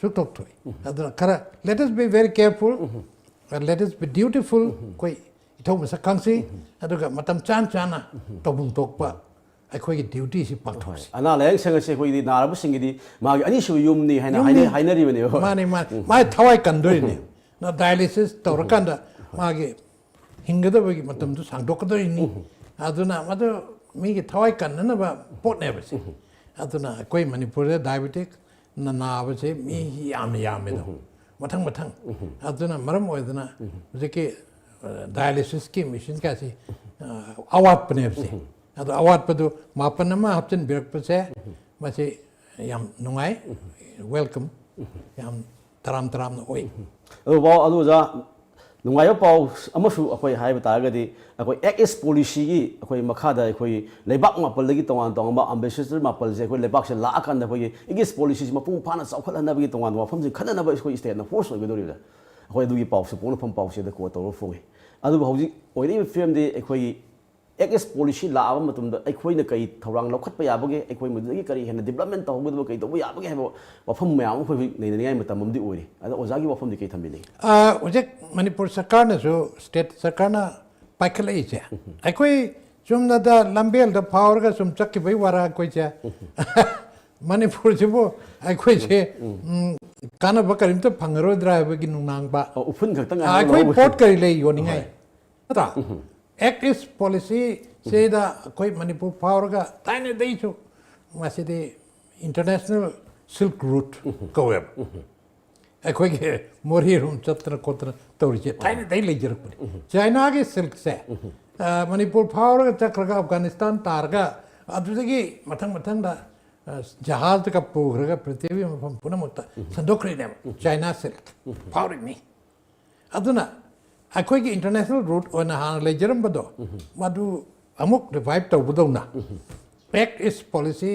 ꯁꯨꯛꯊꯣꯛ ꯊꯣꯛꯑꯣꯏ꯫ ꯑꯗꯨꯅ ꯈꯔ let us be very careful, let us be dutiful꯫ ꯑꯩꯈꯣꯏ ꯏꯊꯧ ꯃꯁꯛ ꯈꯪꯁꯤ꯫ ꯑꯗꯨꯒ ꯃꯇꯝ ꯆꯥꯅ ꯆꯥꯅ ꯇꯧꯐꯝ ꯊꯣꯛꯄ ꯑꯩꯈꯣꯏꯒꯤ ꯗ꯭ꯌꯨꯇꯤꯁꯤ ꯄꯥꯡꯊꯣꯛꯁꯤ꯫ ꯑꯅꯥ ꯂꯥꯏꯌꯦꯡ ꯁꯪ ꯑꯁꯦ ꯑꯩꯈꯣꯏꯗꯤ ꯅꯥꯔꯕꯁꯤꯡꯒꯤꯗꯤ ꯃꯥꯒꯤ ꯑꯅꯤꯁꯨꯕ ꯌꯨꯝꯅꯤ ꯍꯥꯏꯅ ꯍꯥꯏꯅ- ꯍꯥꯏꯅꯔꯤꯕꯅꯦꯕ꯫ ꯃꯥꯅꯤ ꯃꯥꯅꯤ꯫ ꯃꯥꯒꯤ ꯊꯋꯥꯏ ꯀꯟꯗꯣꯏꯅꯦ꯫ ꯅ dialysis ꯇꯧꯔꯀꯥꯟꯗ ꯃꯥꯒꯤ ꯍꯤꯡꯒꯗꯕꯒꯤ ꯃꯇꯝꯗꯨ ꯁꯥꯡꯗꯣꯛꯀꯗꯣꯏꯅꯤ꯫ ꯑꯗꯨꯅ ꯃꯗꯨ ꯃꯤꯒꯤ ꯊꯋꯥꯏ ꯀꯟꯅꯅꯕ ꯄꯣꯠꯅꯦꯕ ꯁꯤ꯫ ꯑꯗꯨꯅ ꯑꯩꯈꯣꯏ ꯃꯅꯤꯄꯨꯔꯗ diabetic ꯅ ꯅꯥꯕꯁꯦ ꯃꯤ ꯌꯥꯝꯅ ꯌꯥꯝꯃꯦꯗꯣ꯫ ꯃꯊꯪ ꯃꯊꯪ꯫ ꯑꯗꯨꯅ ꯃꯔꯝ ꯑꯣꯏꯗꯅ ꯍꯧꯖꯤꯛꯀꯤ dialysis ꯀꯤ machine ꯀꯥꯁꯤ ꯑꯋꯥꯠꯄꯅꯦꯕ ꯁꯤ꯫ ꯑꯗꯣ ꯑꯋꯥꯠꯄꯗꯨ ꯃꯥꯄꯟ ꯑꯃ ꯍꯥꯞꯆꯤꯟꯕꯤꯔꯛꯄꯁꯦ ꯃꯁꯤ ꯌꯥꯝ ꯅꯨꯡꯉꯥꯏ꯫ Welcome꯫ ꯌꯥꯝ ꯇꯔꯥꯝ ꯇꯔꯥꯝꯅ ꯑꯣꯏ꯫ ꯑꯗꯨ ꯄꯥꯎ ꯑꯗꯨ ꯑꯣꯖꯥ, ꯅꯨꯡꯉꯥꯏꯕ ꯄꯥꯎ ꯑꯃꯁꯨ ꯑꯩꯈꯣꯏ ꯍꯥꯏꯕ ꯇꯥꯔꯒꯗꯤ, ꯑꯩꯈꯣꯏ Act East Policy ꯒꯤ ꯑꯩꯈꯣꯏ ꯃꯈꯥꯗ ꯑꯩꯈꯣꯏ ꯂꯩꯕꯥꯛ ꯃꯥꯄꯜꯗꯒꯤ ꯇꯣꯉꯥꯟ ꯇꯣꯉꯥꯟꯕ ambassador ꯃꯥꯄꯜꯁꯦ ꯑꯩꯈꯣꯏ ꯂꯩꯕꯥꯛꯁꯦ ꯂꯥꯛꯑꯀꯥꯟꯗ ꯑꯩꯈꯣꯏꯒꯤ Act East Policy ꯁꯤ ꯃꯄꯨꯡ ꯐꯥꯅ ꯆꯥꯎꯈꯠꯍꯟꯅꯕꯒꯤ ꯇꯣꯉꯥꯟꯕ ꯋꯥꯐꯝꯁꯤꯡ ꯈꯟꯅꯅꯕ ꯑꯩꯈꯣꯏ state ꯅ force ꯑꯣꯏꯒꯗꯧꯔꯤꯕ꯭ꯔꯥ? ꯑꯩꯈꯣꯏ ꯑꯗꯨꯒꯤ ꯄꯥꯎꯁꯦ ꯄꯣꯛꯅꯐꯝ ꯄꯥꯎꯆꯦꯗ ꯀꯣꯜ ꯇꯧꯔꯒ ꯐꯣꯡꯉꯤ꯫ ꯑꯗꯨꯕꯨ ꯍꯧꯖꯤꯛ ꯑꯣꯏꯔꯤꯕ ꯐꯤꯕꯝꯗꯤ ꯑꯩꯈꯣꯏꯒꯤ Act East Policy ꯂꯥꯛꯑꯕ ꯃꯇꯝꯗ ꯑꯩꯈꯣꯏꯅ ꯀꯔꯤ ꯊꯧꯔꯥꯡ ꯂꯧꯈꯠꯄ ꯌꯥꯕꯒꯦ, ꯑꯩꯈꯣꯏ ꯃꯗꯨꯗꯒꯤ ꯀꯔꯤ ꯍꯦꯟꯅ development ꯇꯧꯍꯧꯒꯗꯕ, ꯀꯔꯤ ꯇꯧꯕ ꯌꯥꯕꯒꯦ ꯍꯥꯏꯕ ꯋꯥꯐꯝ ꯃꯌꯥꯝ ꯑꯃ ꯑꯩꯈꯣꯏ ꯍꯧꯖꯤꯛ ꯅꯩꯅꯅꯤꯡꯉꯥꯏ ꯃꯇꯝ ꯑꯃꯗꯤ ꯑꯣꯏꯔꯤ꯫ ꯑꯗꯣ ꯑꯣꯖꯥꯒꯤ ꯋꯥꯐꯝꯗꯤ ꯀꯔꯤ ꯊꯝꯕꯤꯅꯤꯡꯉꯤ? ꯑ, ꯍꯧꯖꯤꯛ ꯃꯅꯤꯄꯨꯔ ꯁꯔꯀꯥꯔꯅꯁꯨ, state ꯁꯔꯀꯥꯔꯅ ꯄꯥꯏꯈꯠꯂꯛꯏꯁꯦ, ꯑꯩꯈꯣꯏ ꯆꯨꯝꯅꯗ ꯂꯝꯕꯦꯜꯗ ꯐꯥꯎꯔꯒ ꯁꯨꯝ ꯆꯠꯈꯤꯕꯒꯤ ꯋꯥꯔꯥ ꯑꯩꯈꯣꯏꯁꯦ꯫ ꯃꯅꯤꯄꯨꯔꯁꯤꯕꯨ ꯑꯩꯈꯣꯏꯁꯦ, ꯎꯝ, ꯀꯥꯟꯅꯕ ꯀꯔꯤꯝꯇ ꯐꯪꯉꯔꯣꯏꯗ꯭ꯔꯥ ꯍꯥꯏꯕꯒꯤ ꯅꯨꯡꯅꯥꯡꯕ꯫ ꯑꯣ, ꯎꯐꯨꯟ ꯈꯛꯇ ꯑ, ꯉꯥꯏꯍꯧꯔꯕ ꯑꯩꯈꯣꯏ ꯑꯣꯏ- ꯄꯣꯠ ꯀꯔꯤ ꯂꯩ ꯌꯣꯟꯅꯤꯡꯉꯥꯏ? ꯅꯠꯇ꯭ꯔꯥ? Act East Policy ꯁꯤꯗ ꯑꯩꯈꯣꯏ ꯃꯅꯤꯄꯨꯔ ꯐꯥꯎꯔꯒ ꯊꯥꯏꯅꯗꯩꯁꯨ ꯃꯁꯤꯗꯤ International Silk Route ꯀꯧꯋꯦꯕ꯫ ꯑꯩꯈꯣꯏꯒꯤ ꯃꯣꯔꯦꯔꯣꯝ ꯆꯠꯇꯅ ꯈꯣꯠꯇꯅ ꯇꯧꯔꯤꯁꯦ ꯊꯥꯏꯅꯗꯩ ꯂꯩꯖꯔꯛꯄꯅꯤ꯫ ꯆꯥꯏꯅꯥꯒꯤ silk ꯁꯦ, ꯑ, ꯃꯅꯤꯄꯨꯔ ꯐꯥꯎꯔꯒ ꯆꯠꯈ꯭ꯔꯒ ꯑꯐꯒꯥꯅꯤꯁꯇꯥꯟ ꯇꯥꯔꯒ ꯑꯗꯨꯗꯒꯤ ꯃꯊꯪ ꯃꯊꯪꯗ, ꯑ, ꯖꯍꯥꯖꯇꯒ ꯄꯨꯈ꯭ꯔꯒ ꯄ꯭ꯔꯤꯊꯤꯕꯤ ꯃꯐꯝ ꯄꯨꯝꯅꯃꯛꯇ ꯁꯟꯗꯣꯛꯈ꯭ꯔꯤꯅꯦꯕ꯫ China silk ꯐꯥꯎꯔꯤꯅꯤ꯫ ꯑꯗꯨꯅ ꯑꯩꯈꯣꯏꯒꯤ international route ꯑꯣꯏꯅ ꯍꯥꯟꯅ ꯂꯩꯖꯔꯝꯕꯗꯣ, ꯃꯗꯨ ꯑꯃꯨꯛ revive ꯇꯧꯕꯗꯧꯅ Act East Policy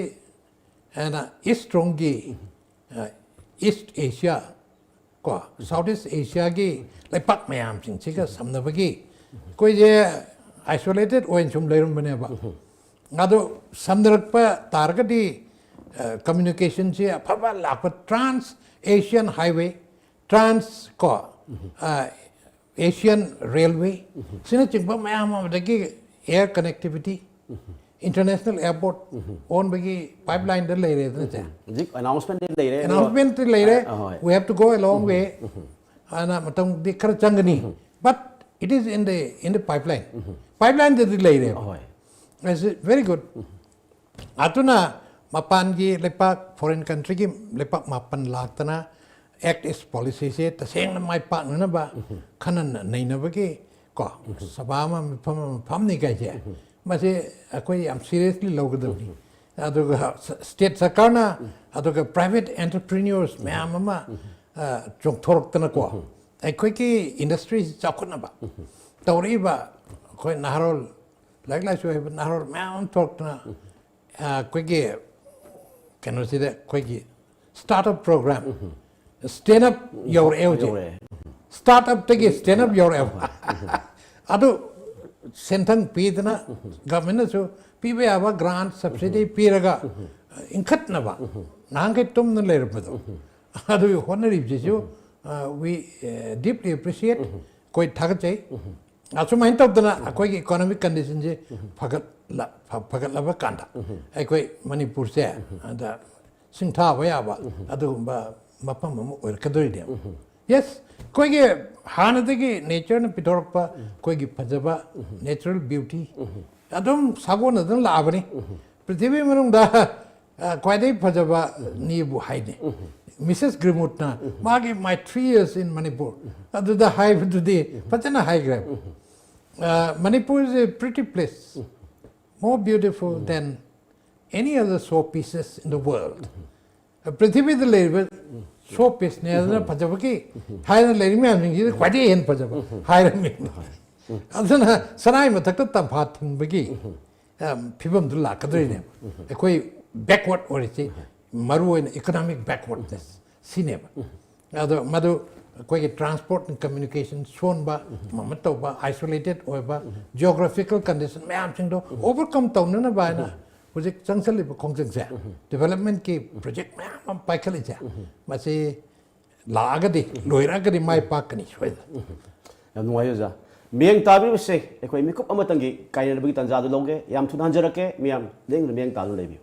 ꯍꯥꯏꯅ East ꯔꯣꯝꯒꯤ, ꯑ, East Asia ꯀꯣ, ꯁꯥꯎꯠ ꯏꯁ ꯑꯦꯁꯤꯌꯥꯒꯤ ꯂꯩꯄꯥꯛ ꯃꯌꯥꯝꯁꯤꯡꯁꯤꯒ ꯁꯝꯅꯕꯒꯤ ꯑꯩꯈꯣꯏꯁꯦ ꯑꯥꯏꯁꯣꯂꯦꯇꯦꯠ ꯑꯣꯏꯅ ꯁꯨꯝ ꯂꯩꯔꯝꯕꯅꯦꯕ꯫ ꯑꯗꯣ ꯁꯝꯅꯔꯛꯄ ꯇꯥꯔꯒꯗꯤ ꯀꯝꯃ꯭ꯌꯨꯅꯤꯀꯦꯁꯟꯁꯤ ꯑꯐꯕ ꯂꯥꯛꯄ, ꯇ꯭ꯔꯥꯟꯁ ꯑꯦꯁꯤꯌꯥꯟ ꯍꯥꯏꯋꯦ, ꯇ꯭ꯔꯥꯟꯁ ꯀꯣ, ꯑꯦꯁꯤꯌꯥꯟ ꯔꯦꯜꯋꯦ, ꯁꯤꯅꯆꯤꯡꯕ ꯃꯌꯥꯝ ꯑꯃꯗꯒꯤ ꯑꯦꯌꯔ ꯀꯅꯦꯛꯇꯤꯚꯤꯇꯤ, ꯏꯟꯇꯔꯅꯦꯁꯅꯦꯜ ꯑꯦꯌꯔꯄꯣꯔꯠ ꯑꯣꯟꯕꯒꯤ ꯄꯥꯏꯞꯂꯥꯏꯟꯗ ꯂꯩꯔꯦꯗꯅ ꯁꯦ꯫ ꯍꯧꯖꯤꯛ ꯑꯅꯥꯎꯟꯁꯃꯦꯟꯗꯤ ꯂꯩꯔꯦ ꯑꯗꯨꯒ ꯑꯦꯅꯥꯎꯟꯁꯃꯦꯟꯇꯤ ꯂꯩꯔꯦ꯫ ꯑ, ꯍꯣꯏ. We have to go a long way. ꯍꯥꯏꯅ ꯃꯇꯝꯗꯤ ꯈꯔ ꯆꯪꯒꯅꯤ, but it is in the in the pipeline. ꯄꯥꯏꯞꯂꯥꯏꯟꯗꯗꯤ ꯂꯩꯔꯦꯕ꯫ ꯍꯣꯏ. That's very good. ꯑꯗꯨꯅ ꯃꯄꯥꯟꯒꯤ ꯂꯩꯄꯥꯛ, ꯐꯣꯔꯦꯟ ꯀꯟꯇ꯭ꯔꯤꯒꯤ ꯂꯩꯄꯥꯛ ꯃꯥꯄꯟ ꯂꯥꯛꯇꯅ ꯑꯦꯛ ꯏꯁ ꯄꯣꯂꯤꯁꯤꯁꯦ ꯇꯁꯦꯡꯅ ꯃꯥꯏ ꯄꯥꯛꯅꯅꯕ ꯈꯟꯅ ꯅꯩꯅꯕꯒꯤ ꯀꯣ, ꯁꯚꯥ ꯑꯃ, ꯃꯐꯝ ꯑꯃ ꯐꯝꯅꯤ ꯀꯥꯏꯁꯦ, ꯃꯁꯤ ꯑꯩꯈꯣꯏ ꯌꯥꯝ ꯁꯤꯔꯤꯌꯁꯂꯤ ꯂꯧꯒꯗꯕꯅꯤ꯫ ꯑꯗꯨꯒ ꯁ꯭ꯇꯦꯠ ꯁꯔꯀꯥꯔꯅ, ꯑꯗꯨꯒ ꯄ꯭ꯔꯥꯏꯚꯦꯠ ꯑꯦꯟꯇꯔꯄ꯭ꯔꯤꯅ꯭ꯌꯣꯔꯁ ꯃꯌꯥꯝ ꯑꯃ, ꯑ, ꯆꯣꯡꯊꯣꯔꯛꯇꯅꯀꯣ, ꯑꯩꯈꯣꯏꯒꯤ ꯏꯟꯗꯁꯇ꯭ꯔꯤꯁꯤ ꯆꯥꯎꯈꯠꯅꯕ ꯇꯧꯔꯛꯏꯕ ꯑꯩꯈꯣꯏ ꯅꯍꯥꯔꯣꯜ, ꯂꯥꯏꯔꯤꯛ ꯂꯥꯏꯁꯨ ꯍꯩꯕ ꯅꯍꯥꯔꯣꯜ ꯃꯌꯥꯝ ꯑꯃ ꯊꯣꯛꯂꯛꯇꯅ, ꯑ, ꯑꯩꯈꯣꯏꯒꯤ ꯀꯩꯅꯣꯁꯤꯗ ꯑꯩꯈꯣꯏꯒꯤ start up programme, stand up ꯌꯧꯔꯛꯑꯦ ꯍꯧꯖꯤꯛ꯫ ꯌꯧꯔꯛꯑꯦ. ꯁ꯭ꯇꯥꯔꯠ ꯑꯞꯇꯒꯤ ꯁ꯭ꯇꯦꯟ ꯑꯞ ꯌꯧꯔꯛꯑꯦꯕ꯫ ꯑꯗꯨ ꯁꯦꯟꯊꯪ ꯄꯤꯗꯅ, ꯒꯚꯔꯟꯃꯦꯟꯅꯁꯨ ꯄꯤꯕ ꯌꯥꯕ ꯒ꯭ꯔꯥꯟ ꯁꯕꯁꯤꯗꯤ ꯄꯤꯔꯒ ꯏꯟꯈꯠꯅꯕ, ꯅꯍꯥꯟꯈꯩ ꯇꯨꯝꯅ ꯂꯩꯔꯝꯕꯗꯣ, ꯑꯗꯨꯒꯤ ꯍꯣꯠꯅꯔꯤꯕꯁꯤꯁꯨ, ꯑ, we, ꯑ, deeply appreciate, ꯑꯩꯈꯣꯏ ꯊꯥꯒꯠꯆꯩ꯫ ꯑꯁꯨꯃꯥꯏꯅ ꯇꯧꯗꯅ ꯑꯩꯈꯣꯏꯒꯤ ꯏꯀꯣꯅꯣꯃꯤꯛ ꯀꯟꯗꯤꯁꯟꯁꯦ ꯐꯒꯠꯂ-, ꯐ-, ꯐꯒꯠꯂꯕ ꯀꯥꯟꯗ ꯑꯩꯈꯣꯏ ꯃꯅꯤꯄꯨꯔꯁꯦ ꯑꯗ ꯁꯤꯡꯊꯥꯕ ꯌꯥꯕ ꯑꯗꯨꯒꯨꯝꯕ ꯃꯐꯝ ꯑꯃ ꯑꯣꯏꯔꯛꯀꯗꯣꯏꯅꯦꯕ꯫ ꯌꯦꯁ, ꯑꯩꯈꯣꯏꯒꯤ ꯍꯥꯟꯅꯗꯒꯤ ꯅꯦꯆꯔꯅ ꯄꯤꯊꯣꯔꯛꯄ ꯑꯩꯈꯣꯏꯒꯤ ꯐꯖꯕ ꯅꯦꯆꯔꯦꯜ ꯕ꯭ꯌꯨꯇꯤ ꯑꯗꯨꯝ ꯁꯥꯒꯣꯟꯅꯗꯨꯅ ꯂꯥꯛꯑꯕꯅꯤ꯫ ꯄ꯭ꯔꯤꯊꯤꯕꯤ ꯃꯅꯨꯡꯗ, ꯑ, ꯈ꯭ꯋꯥꯏꯗꯒꯤ ꯐꯖꯕ ꯅꯤꯕꯨ ꯍꯥꯏꯅꯤ꯫ ꯃꯤꯁꯦꯁ ꯒ꯭ꯔꯤꯃꯨꯠꯅ ꯃꯥꯒꯤ "My three years in Manipur" ꯑꯗꯨꯗ ꯍꯥꯏꯕꯗꯨꯗꯤ ꯐꯖꯅ ꯍꯥꯏꯈ꯭ꯔꯦꯕ꯫ Uh, Manipur is a pretty place, more beautiful than any other show pieces in the world. ꯄ꯭ꯔꯤꯊꯤꯕꯤꯗ ꯂꯩꯔꯤꯕ ꯁꯣ ꯄꯤꯁꯅꯦ ꯑꯗꯨꯅ ꯐꯖꯕꯒꯤ ꯍꯥꯏꯅ ꯂꯩꯔꯤ ꯃꯌꯥꯝꯁꯤꯡꯁꯤꯗ ꯈ꯭ꯋꯥꯏꯗꯒꯤ ꯍꯦꯟꯅ ꯐꯖꯕ ꯍꯥꯏꯔꯝꯃꯤ꯫ ꯑꯗꯨꯅ ꯁꯅꯥꯏ ꯃꯊꯛꯇ ꯇꯝꯐꯥ ꯊꯤꯡꯕꯒꯤ, ꯑꯝ, ꯐꯤꯕꯝꯗꯨ ꯂꯥꯛꯀꯗꯣꯏꯅꯦꯕ꯫ ꯑꯩꯈꯣꯏ ꯕꯦꯛꯋꯥꯔꯗ ꯑꯣꯏꯔꯤꯁꯤ ꯃꯔꯨ ꯑꯣꯏꯅ ꯏꯀꯣꯅꯣꯃꯤꯛ ꯕꯦꯛꯋꯥꯔꯗꯅꯦꯁ ꯁꯤꯅꯦꯕ꯫ ꯑꯗꯣ ꯃꯗꯨ ꯑꯩꯈꯣꯏꯒꯤ transport and communication ꯁꯣꯟꯕ, ꯑꯃ ꯇꯧꯕ, isolated ꯑꯣꯏꯕ, geographical condition ꯃꯌꯥꯝꯁꯤꯡꯗꯣ overcome ꯇꯧꯅꯅꯕ ꯍꯥꯏꯅ ꯍꯧꯖꯤꯛ ꯆꯪꯁꯜꯂꯤꯕ ꯈꯣꯡꯖꯪꯁꯦ, developmentꯀꯤ project ꯃꯌꯥꯝ ꯑꯃ ꯄꯥꯏꯈꯠꯂꯤꯁꯦ, ꯃꯁꯤ ꯂꯥꯛꯑꯒꯗꯤ, ꯂꯣꯏꯔꯛꯑꯒꯗꯤ ꯃꯥꯏ ꯄꯥꯛꯀꯅꯤ ꯁꯣꯏꯗꯅ꯫ ꯌꯥꯝ ꯅꯨꯡꯉꯥꯏ ꯑꯣꯖꯥ꯫ ꯃꯤꯠꯌꯦꯡ ꯇꯥꯕꯤꯕꯁꯦ ꯑꯩꯈꯣꯏ ꯃꯤꯀꯨꯞ ꯑꯃꯇꯪꯒꯤ ꯀꯥꯏꯅꯕꯒꯤ ꯇꯥꯟꯖꯥꯗꯨ ꯂꯧꯒꯦ꯫ ꯌꯥꯝ ꯊꯨꯅ ꯍꯟꯖꯔꯛꯀꯦ꯫ ꯃꯤꯌꯥꯝ ꯂꯦꯡꯗꯅ ꯃꯤꯠꯌꯦꯡ ꯇꯥꯗꯨꯅ ꯂꯩꯕꯤꯌꯨ꯫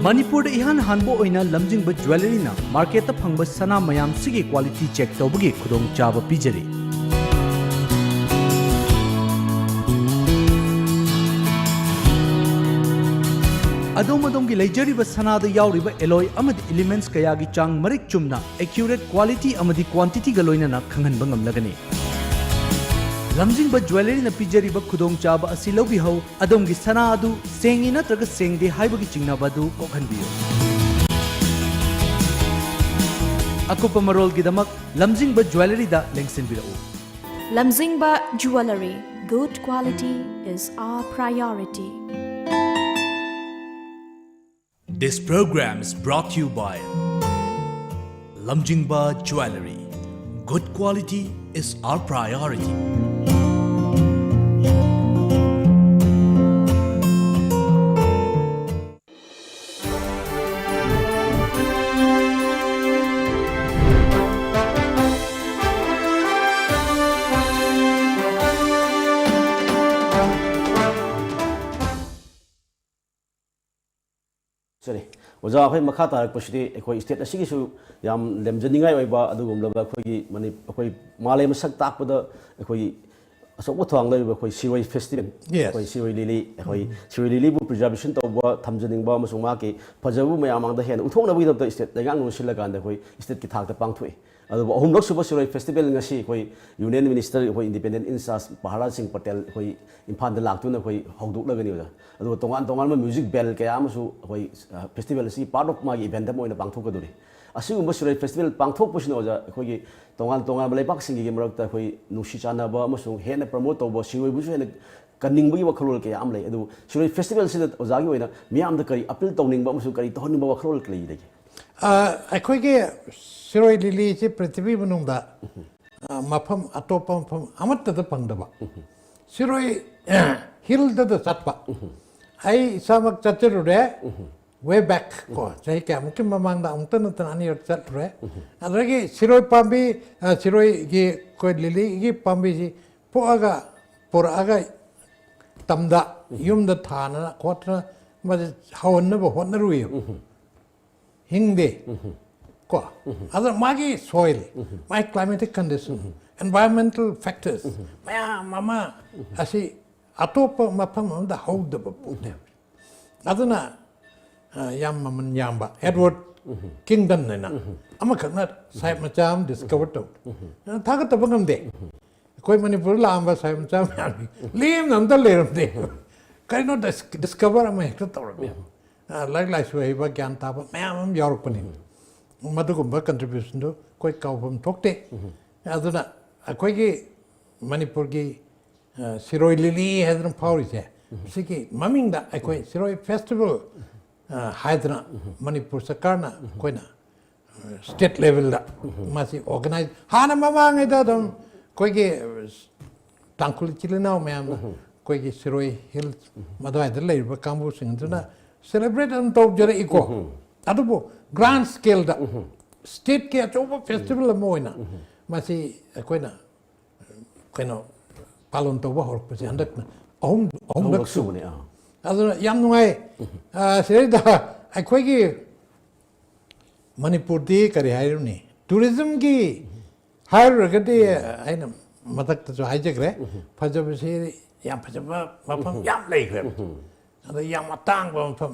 ꯃꯅꯤꯄꯨꯔꯗ ꯏꯍꯥꯟ ꯍꯥꯟꯕ ꯑꯣꯏꯅ ꯂꯝꯖꯤꯡꯕ ꯖ꯭ꯋꯦꯂꯔꯤꯅ ꯃꯥꯔꯀꯦꯠꯇ ꯐꯪꯕ ꯁꯅꯥ ꯃꯌꯥꯝꯁꯤꯒꯤ quality check ꯇꯧꯕꯒꯤ ꯈꯨꯗꯣꯡꯆꯥꯕ ꯄꯤꯖꯔꯤ꯫ ꯑꯗꯣꯝ ꯑꯗꯣꯝꯒꯤ ꯂꯩꯖꯔꯤꯕ ꯁꯅꯥꯗ ꯌꯥꯎꯔꯤꯕ alloy ꯑꯃꯗꯤ elements ꯀꯌꯥꯒꯤ ꯆꯥꯡ ꯃꯔꯤꯛ ꯆꯨꯝꯅ, accurate quality ꯑꯃꯗꯤ quantityꯒ ꯂꯣꯏꯅꯅ ꯈꯪꯍꯟꯕ ꯉꯝꯂꯒꯅꯤ꯫ ꯂꯝꯖꯤꯡꯕ ꯖ꯭ꯋꯦꯂꯔꯤꯅ ꯄꯤꯖꯔꯤꯕ ꯈꯨꯗꯣꯡꯆꯥꯕ ꯑꯁꯤ ꯂꯧꯕꯤꯍꯧ꯫ ꯑꯗꯣꯝꯒꯤ ꯁꯅꯥ ꯑꯗꯨ ꯁꯦꯡꯉꯤ ꯅꯠꯇ꯭ꯔꯒ ꯁꯦꯡꯗꯦ ꯍꯥꯏꯕꯒꯤ ꯆꯤꯡꯅꯕ ꯑꯗꯨ ꯀꯣꯛꯍꯟꯕꯤꯌꯨ꯫ ꯑꯀꯨꯞꯄ ꯃꯔꯣꯜꯒꯤꯗꯃꯛ ꯂꯝꯖꯤꯡꯕ ꯖ꯭ꯋꯦꯂꯔꯤꯗ ꯂꯦꯡꯁꯤꯟꯕꯤꯔꯛꯎ꯫ Lamzingba Jewellery. Good quality is our priority. This program is brought to you by Lamjingba Jewellery. Good quality is our priority. ꯁꯣꯔꯤ ꯑꯣꯖꯥ, ꯑꯩꯈꯣꯏ ꯃꯈꯥ ꯇꯥꯔꯛꯄꯁꯤꯗꯤ ꯑꯩꯈꯣꯏ ꯁ꯭ꯇꯦꯠ ꯑꯁꯤꯒꯤꯁꯨ ꯌꯥꯝ ꯂꯦꯝꯖꯅꯤꯡꯉꯥꯏ ꯑꯣꯏꯕ ꯑꯗꯨꯒꯨꯝꯂꯕ ꯑꯩꯈꯣꯏꯒꯤ ꯃꯅꯤ ꯑꯩꯈꯣꯏ ꯃꯥꯂꯦꯝ ꯃꯁꯛ ꯇꯥꯛꯄꯗ ꯑꯩꯈꯣꯏꯒꯤ ꯑꯆꯧꯕ ꯊꯧꯗꯥꯡ ꯂꯧꯔꯤꯕ ꯑꯩꯈꯣꯏ ꯁꯤꯔꯣꯏ ꯐꯦꯁꯇꯤꯚꯦꯜ, Yes. ꯑꯩꯈꯣꯏ ꯁꯤꯔꯣꯏ ꯂꯤꯂꯤ, ꯑꯩꯈꯣꯏ ꯁꯤꯔꯣꯏ ꯂꯤꯂꯤꯕꯨ ꯄ꯭ꯔꯤꯖꯥꯔꯕꯦꯁꯟ ꯇꯧꯕ, ꯊꯝꯖꯅꯤꯡꯕ ꯑꯃꯁꯨꯡ ꯃꯍꯥꯛꯀꯤ ꯐꯖꯕꯕꯨ ꯃꯌꯥꯝ ꯃꯥꯡꯗ ꯍꯦꯟꯅ ꯎꯠꯊꯣꯛꯅꯕꯒꯤꯗꯃꯛꯇ ꯁ꯭ꯇꯦꯠ ꯂꯩꯉꯥꯛꯅ ꯁꯤꯜꯂꯀꯥꯟꯗ ꯑꯩꯈꯣꯏ ꯁ꯭ꯇꯦꯠꯀꯤ ꯊꯥꯛꯇ ꯄꯥꯡꯊꯣꯛꯏ꯫ ꯑꯗꯨꯕꯨ ꯑꯍꯨꯝꯂꯛ ꯁꯨꯕ ꯁꯤꯔꯣꯏ ꯐꯦꯁꯇꯤꯚꯦꯜ ꯉꯁꯤ ꯑꯩꯈꯣꯏ ꯌꯨꯅꯤꯌꯟ ꯃꯤꯅꯤꯁꯇꯔ, ꯑꯩꯈꯣꯏ ꯏꯟꯗꯤꯄꯦꯟꯗꯦꯟ ꯏꯟꯆꯥꯔꯖ ꯄ꯭ꯔꯍꯂꯥꯗ ꯁꯤꯡ ꯄꯇꯦꯜ ꯑꯩꯈꯣꯏ ꯏꯝꯐꯥꯜꯗ ꯂꯥꯛꯇꯨꯅ ꯑꯩꯈꯣꯏ ꯍꯧꯗꯣꯛꯂꯒꯅꯤ ꯑꯣꯖꯥ꯫ ꯑꯗꯨꯒ ꯇꯣꯉꯥꯟ ꯇꯣꯉꯥꯟꯕ ꯃ꯭ꯌꯨꯖꯤꯛ ꯕꯦꯟ ꯀꯌꯥ ꯑꯃꯁꯨ ꯑꯩꯈꯣꯏ ꯐꯦꯁꯇꯤꯚꯦꯜ ꯑꯁꯤ ꯄꯥꯔꯠ ꯑꯣꯐ ꯃꯥꯒꯤ ꯏꯚꯦꯟꯠ ꯑꯃ ꯑꯣꯏꯅ ꯄꯥꯡꯊꯣꯛꯀꯗꯧꯔꯤ꯫ ꯑꯁꯤꯒꯨꯝꯕ ꯁꯤꯔꯣꯏ ꯐꯦꯁꯇꯤꯚꯦꯜ ꯄꯥꯡꯊꯣꯛꯄꯁꯤꯅ ꯑꯣꯖꯥ ꯑꯩꯈꯣꯏꯒꯤ ꯇꯣꯉꯥꯟ ꯇꯣꯉꯥꯟꯕ ꯂꯩꯕꯥꯛꯁꯤꯡꯒꯤ ꯃꯔꯛꯇ ꯑꯩꯈꯣꯏ ꯅꯨꯡꯁꯤ ꯆꯥꯟꯅꯕ ꯑꯃꯁꯨꯡ ꯍꯦꯟꯅ ꯄ꯭ꯔꯃꯣꯠ ꯇꯧꯕ, ꯁꯤꯔꯣꯏꯕꯨꯁꯨ ꯍꯦꯟꯅ ꯀꯟꯅꯤꯡꯕꯒꯤ ꯋꯥꯈꯜꯂꯣꯟ ꯀꯌꯥ ꯑꯃ ꯂꯩ꯫ ꯑꯗꯨꯕꯨ ꯁꯤꯔꯣꯏ ꯐꯦꯁꯇꯤꯚꯦꯜꯁꯤꯗ ꯑꯣꯖꯥꯒꯤ ꯑꯣꯏꯅ ꯃꯤꯌꯥꯝꯗ ꯀꯔꯤ ꯑꯄꯤꯜ ꯇꯧꯅꯤꯡꯕ ꯑꯃꯁꯨꯡ ꯀꯔꯤ ꯇꯧꯍꯟꯅꯤꯡꯕ ꯋꯥꯈꯜꯂꯣꯟ ꯂꯩꯔꯤꯕꯒꯦ? ꯑ, ꯑꯩꯈꯣꯏꯒꯤ ꯁꯤꯔꯣꯏ ꯂꯤꯂꯤꯁꯤ ꯄ꯭ꯔꯤꯊꯤꯕꯤ ꯃꯅꯨꯡꯗ ꯑ, ꯃꯐꯝ, ꯑꯇꯣꯞꯄ ꯃꯐꯝ ꯑꯃꯠꯇꯗ ꯐꯪꯗꯕ꯫ ꯁꯤꯔꯣꯏ ꯍꯤꯜꯗꯗ ꯆꯠꯄ, ꯑꯩ ꯏꯁꯥꯃꯛ ꯆꯠꯆꯔꯨꯔꯦ, ꯋꯦ ꯕꯦꯛ ꯀꯣ, ꯆꯍꯤ ꯀꯌꯥꯃꯨꯛꯀꯤ ꯃꯃꯥꯡꯗ ꯑꯃꯨꯛꯇ ꯅꯠꯇꯅ ꯑꯅꯤꯔꯛ ꯆꯠꯂꯨꯔꯦ꯫ ꯑꯗꯨꯗꯒꯤ ꯁꯤꯔꯣꯏ ꯄꯥꯝꯕꯤ, ꯑ, ꯁꯤꯔꯣꯏꯒꯤ ꯑꯩꯈꯣꯏ ꯂꯤꯂꯤꯒꯤ ꯄꯥꯝꯕꯤꯁꯤ ꯄꯣꯛꯑꯒ, ꯄꯨꯔꯛꯑꯒ ꯇꯝꯗ ꯌꯨꯝꯗ ꯊꯥꯅ ꯈꯣꯠꯇꯅ ꯃꯁꯤ ꯍꯧꯍꯟꯅꯕ ꯍꯣꯠꯅꯔꯨꯏꯕ꯫ ꯍꯤꯡꯗꯦ꯫ ꯀꯣ ꯑꯗꯨꯅ ꯃꯥꯒꯤ ꯁꯣꯏꯜ, ꯃꯥꯒꯤ ꯀ꯭ꯂꯥꯏꯃꯦꯇꯤꯛ ꯀꯟꯗꯤꯁꯟ, ꯑꯦꯟꯚꯥꯏꯔꯣꯟꯃꯦꯟꯇꯦꯜ ꯐꯦꯛꯇꯔꯁ ꯃꯌꯥꯝ ꯑꯃ ꯑꯁꯤ ꯑꯇꯣꯞꯄ ꯃꯐꯝ ꯑꯃꯗ ꯍꯧꯗꯕ ꯄꯣꯠꯅꯦꯕ꯫ ꯑꯗꯨꯅ ꯑ, ꯌꯥꯝ ꯃꯃꯜ ꯌꯥꯝꯕ ꯑꯦꯗꯋꯥꯔꯗ ꯀꯤꯡꯗꯟ ꯍꯥꯏꯅ ꯑꯃꯈꯛꯅ ꯁꯥꯍꯦꯕ ꯃꯆꯥ ꯑꯃ ꯗꯤꯁꯀꯚꯔ ꯇꯧ, ꯊꯥꯒꯠꯇꯕ ꯉꯝꯗꯦ꯫ ꯑꯩꯈꯣꯏ ꯃꯅꯤꯄꯨꯔ ꯂꯥꯛꯑꯝꯕ ꯁꯥꯍꯦꯕ ꯃꯆꯥ ꯃꯌꯥꯝꯁꯤ ꯂꯦꯝꯅ ꯑꯝꯇ ꯂꯩꯔꯝꯗꯦ꯫ ꯀꯔꯤꯅꯣ ꯗꯤꯁꯀꯚꯔ ꯑꯃ ꯍꯦꯛꯇ ꯇꯧꯔꯝꯃꯦ꯫ ꯑ, ꯂꯥꯏꯔꯤꯛ ꯂꯥꯏꯁꯨ ꯍꯩꯕ, ꯒ꯭ꯌꯥꯟ ꯇꯥꯕ ꯃꯌꯥꯝ ꯑꯃ ꯌꯥꯎꯔꯛꯄꯅꯤ꯫ ꯃꯗꯨꯒꯨꯝꯕ ꯀꯟꯇ꯭ꯔꯤꯕ꯭ꯌꯨꯁꯟꯗꯨ ꯑꯩꯈꯣꯏ ꯀꯥꯎꯐꯝ ꯊꯣꯛꯇꯦ꯫ ꯑꯗꯨꯅ ꯑꯩꯈꯣꯏꯒꯤ ꯃꯅꯤꯄꯨꯔꯒꯤ ꯑ, ꯁꯤꯔꯣꯏ ꯂꯤꯂꯤ ꯍꯥꯏꯗꯅ ꯐꯥꯎꯔꯤꯁꯦ, ꯁꯤꯒꯤ ꯃꯃꯤꯡꯗ ꯑꯩꯈꯣꯏ ꯁꯤꯔꯣꯏ ꯐꯦꯁꯇꯤꯚꯦꯜ, ꯑ, ꯍꯥꯏꯗꯅ ꯃꯅꯤꯄꯨꯔ ꯁꯔꯀꯥꯔꯅ ꯑꯩꯈꯣꯏꯅ ꯁ꯭ꯇꯦꯠ ꯂꯦꯚꯦꯜꯗ ꯃꯁꯤ ꯑꯣꯔꯒꯅꯥꯏꯖ, ꯍꯥꯟꯅ ꯃꯃꯥꯡꯉꯩꯗ ꯑꯗꯨꯝ ꯑꯩꯈꯣꯏꯒꯤ ꯇꯥꯡꯈꯨꯜ ꯏꯆꯤꯜ ꯏꯅꯥꯎ ꯃꯌꯥꯝꯅ ꯑꯩꯈꯣꯏꯒꯤ ꯁꯤꯔꯣꯏ ꯍꯤꯜꯁ ꯃꯗꯨꯋꯥꯏꯗ ꯂꯩꯔꯤꯕ ꯀꯥꯡꯕꯨꯁꯤꯡ ꯑꯗꯨꯅ ꯁꯦꯂꯦꯕ꯭ꯔꯦꯠ ꯑꯗꯨꯝ ꯇꯧꯖꯔꯛꯏꯀꯣ꯫ ꯑꯗꯨꯕꯨ ꯒ꯭ꯔꯥꯟ ꯁ꯭ꯀꯦꯜꯗ ꯁ꯭ꯇꯦꯠꯀꯤ ꯑꯆꯧꯕ ꯐꯦꯁꯇꯤꯚꯦꯜ ꯑꯃ ꯑꯣꯏꯅ ꯃꯁꯤ ꯑꯩꯈꯣꯏꯅ ꯀꯩꯅꯣ ꯄꯥꯂꯣꯟ ꯇꯧꯕ ꯍꯧꯔꯛꯄꯁꯦ ꯍꯟꯗꯛꯅ ꯑꯍꯨꯝ ꯑꯍꯨꯝꯂꯛ ꯑꯍꯨꯝꯂꯛ ꯁꯨꯕꯅꯦ꯫ ꯁꯨꯕꯅꯦ, ꯑꯥ꯫ ꯑꯗꯨꯅ ꯌꯥꯝ ꯅꯨꯡꯉꯥꯏ꯫ ꯑ, ꯁꯤꯗꯩꯗ ꯑꯩꯈꯣꯏꯒꯤ ꯃꯅꯤꯄꯨꯔꯗꯤ ꯀꯔꯤ ꯍꯥꯏꯔꯨꯅꯤ, ꯇꯨꯔꯤꯖꯝꯒꯤ ꯍꯥꯏꯔꯨꯔꯒꯗꯤ ꯑꯩꯅ ꯃꯊꯛꯇꯁꯨ ꯍꯥꯏꯖꯈ꯭ꯔꯦ, ꯐꯖꯕꯁꯤ ꯌꯥꯝ ꯐꯖꯕ ꯃꯐꯝ ꯌꯥꯝ ꯂꯩꯈ꯭ꯔꯦꯕ꯫ ꯑꯗ ꯌꯥꯝ ꯑꯇꯥꯡꯕ ꯃꯐꯝ,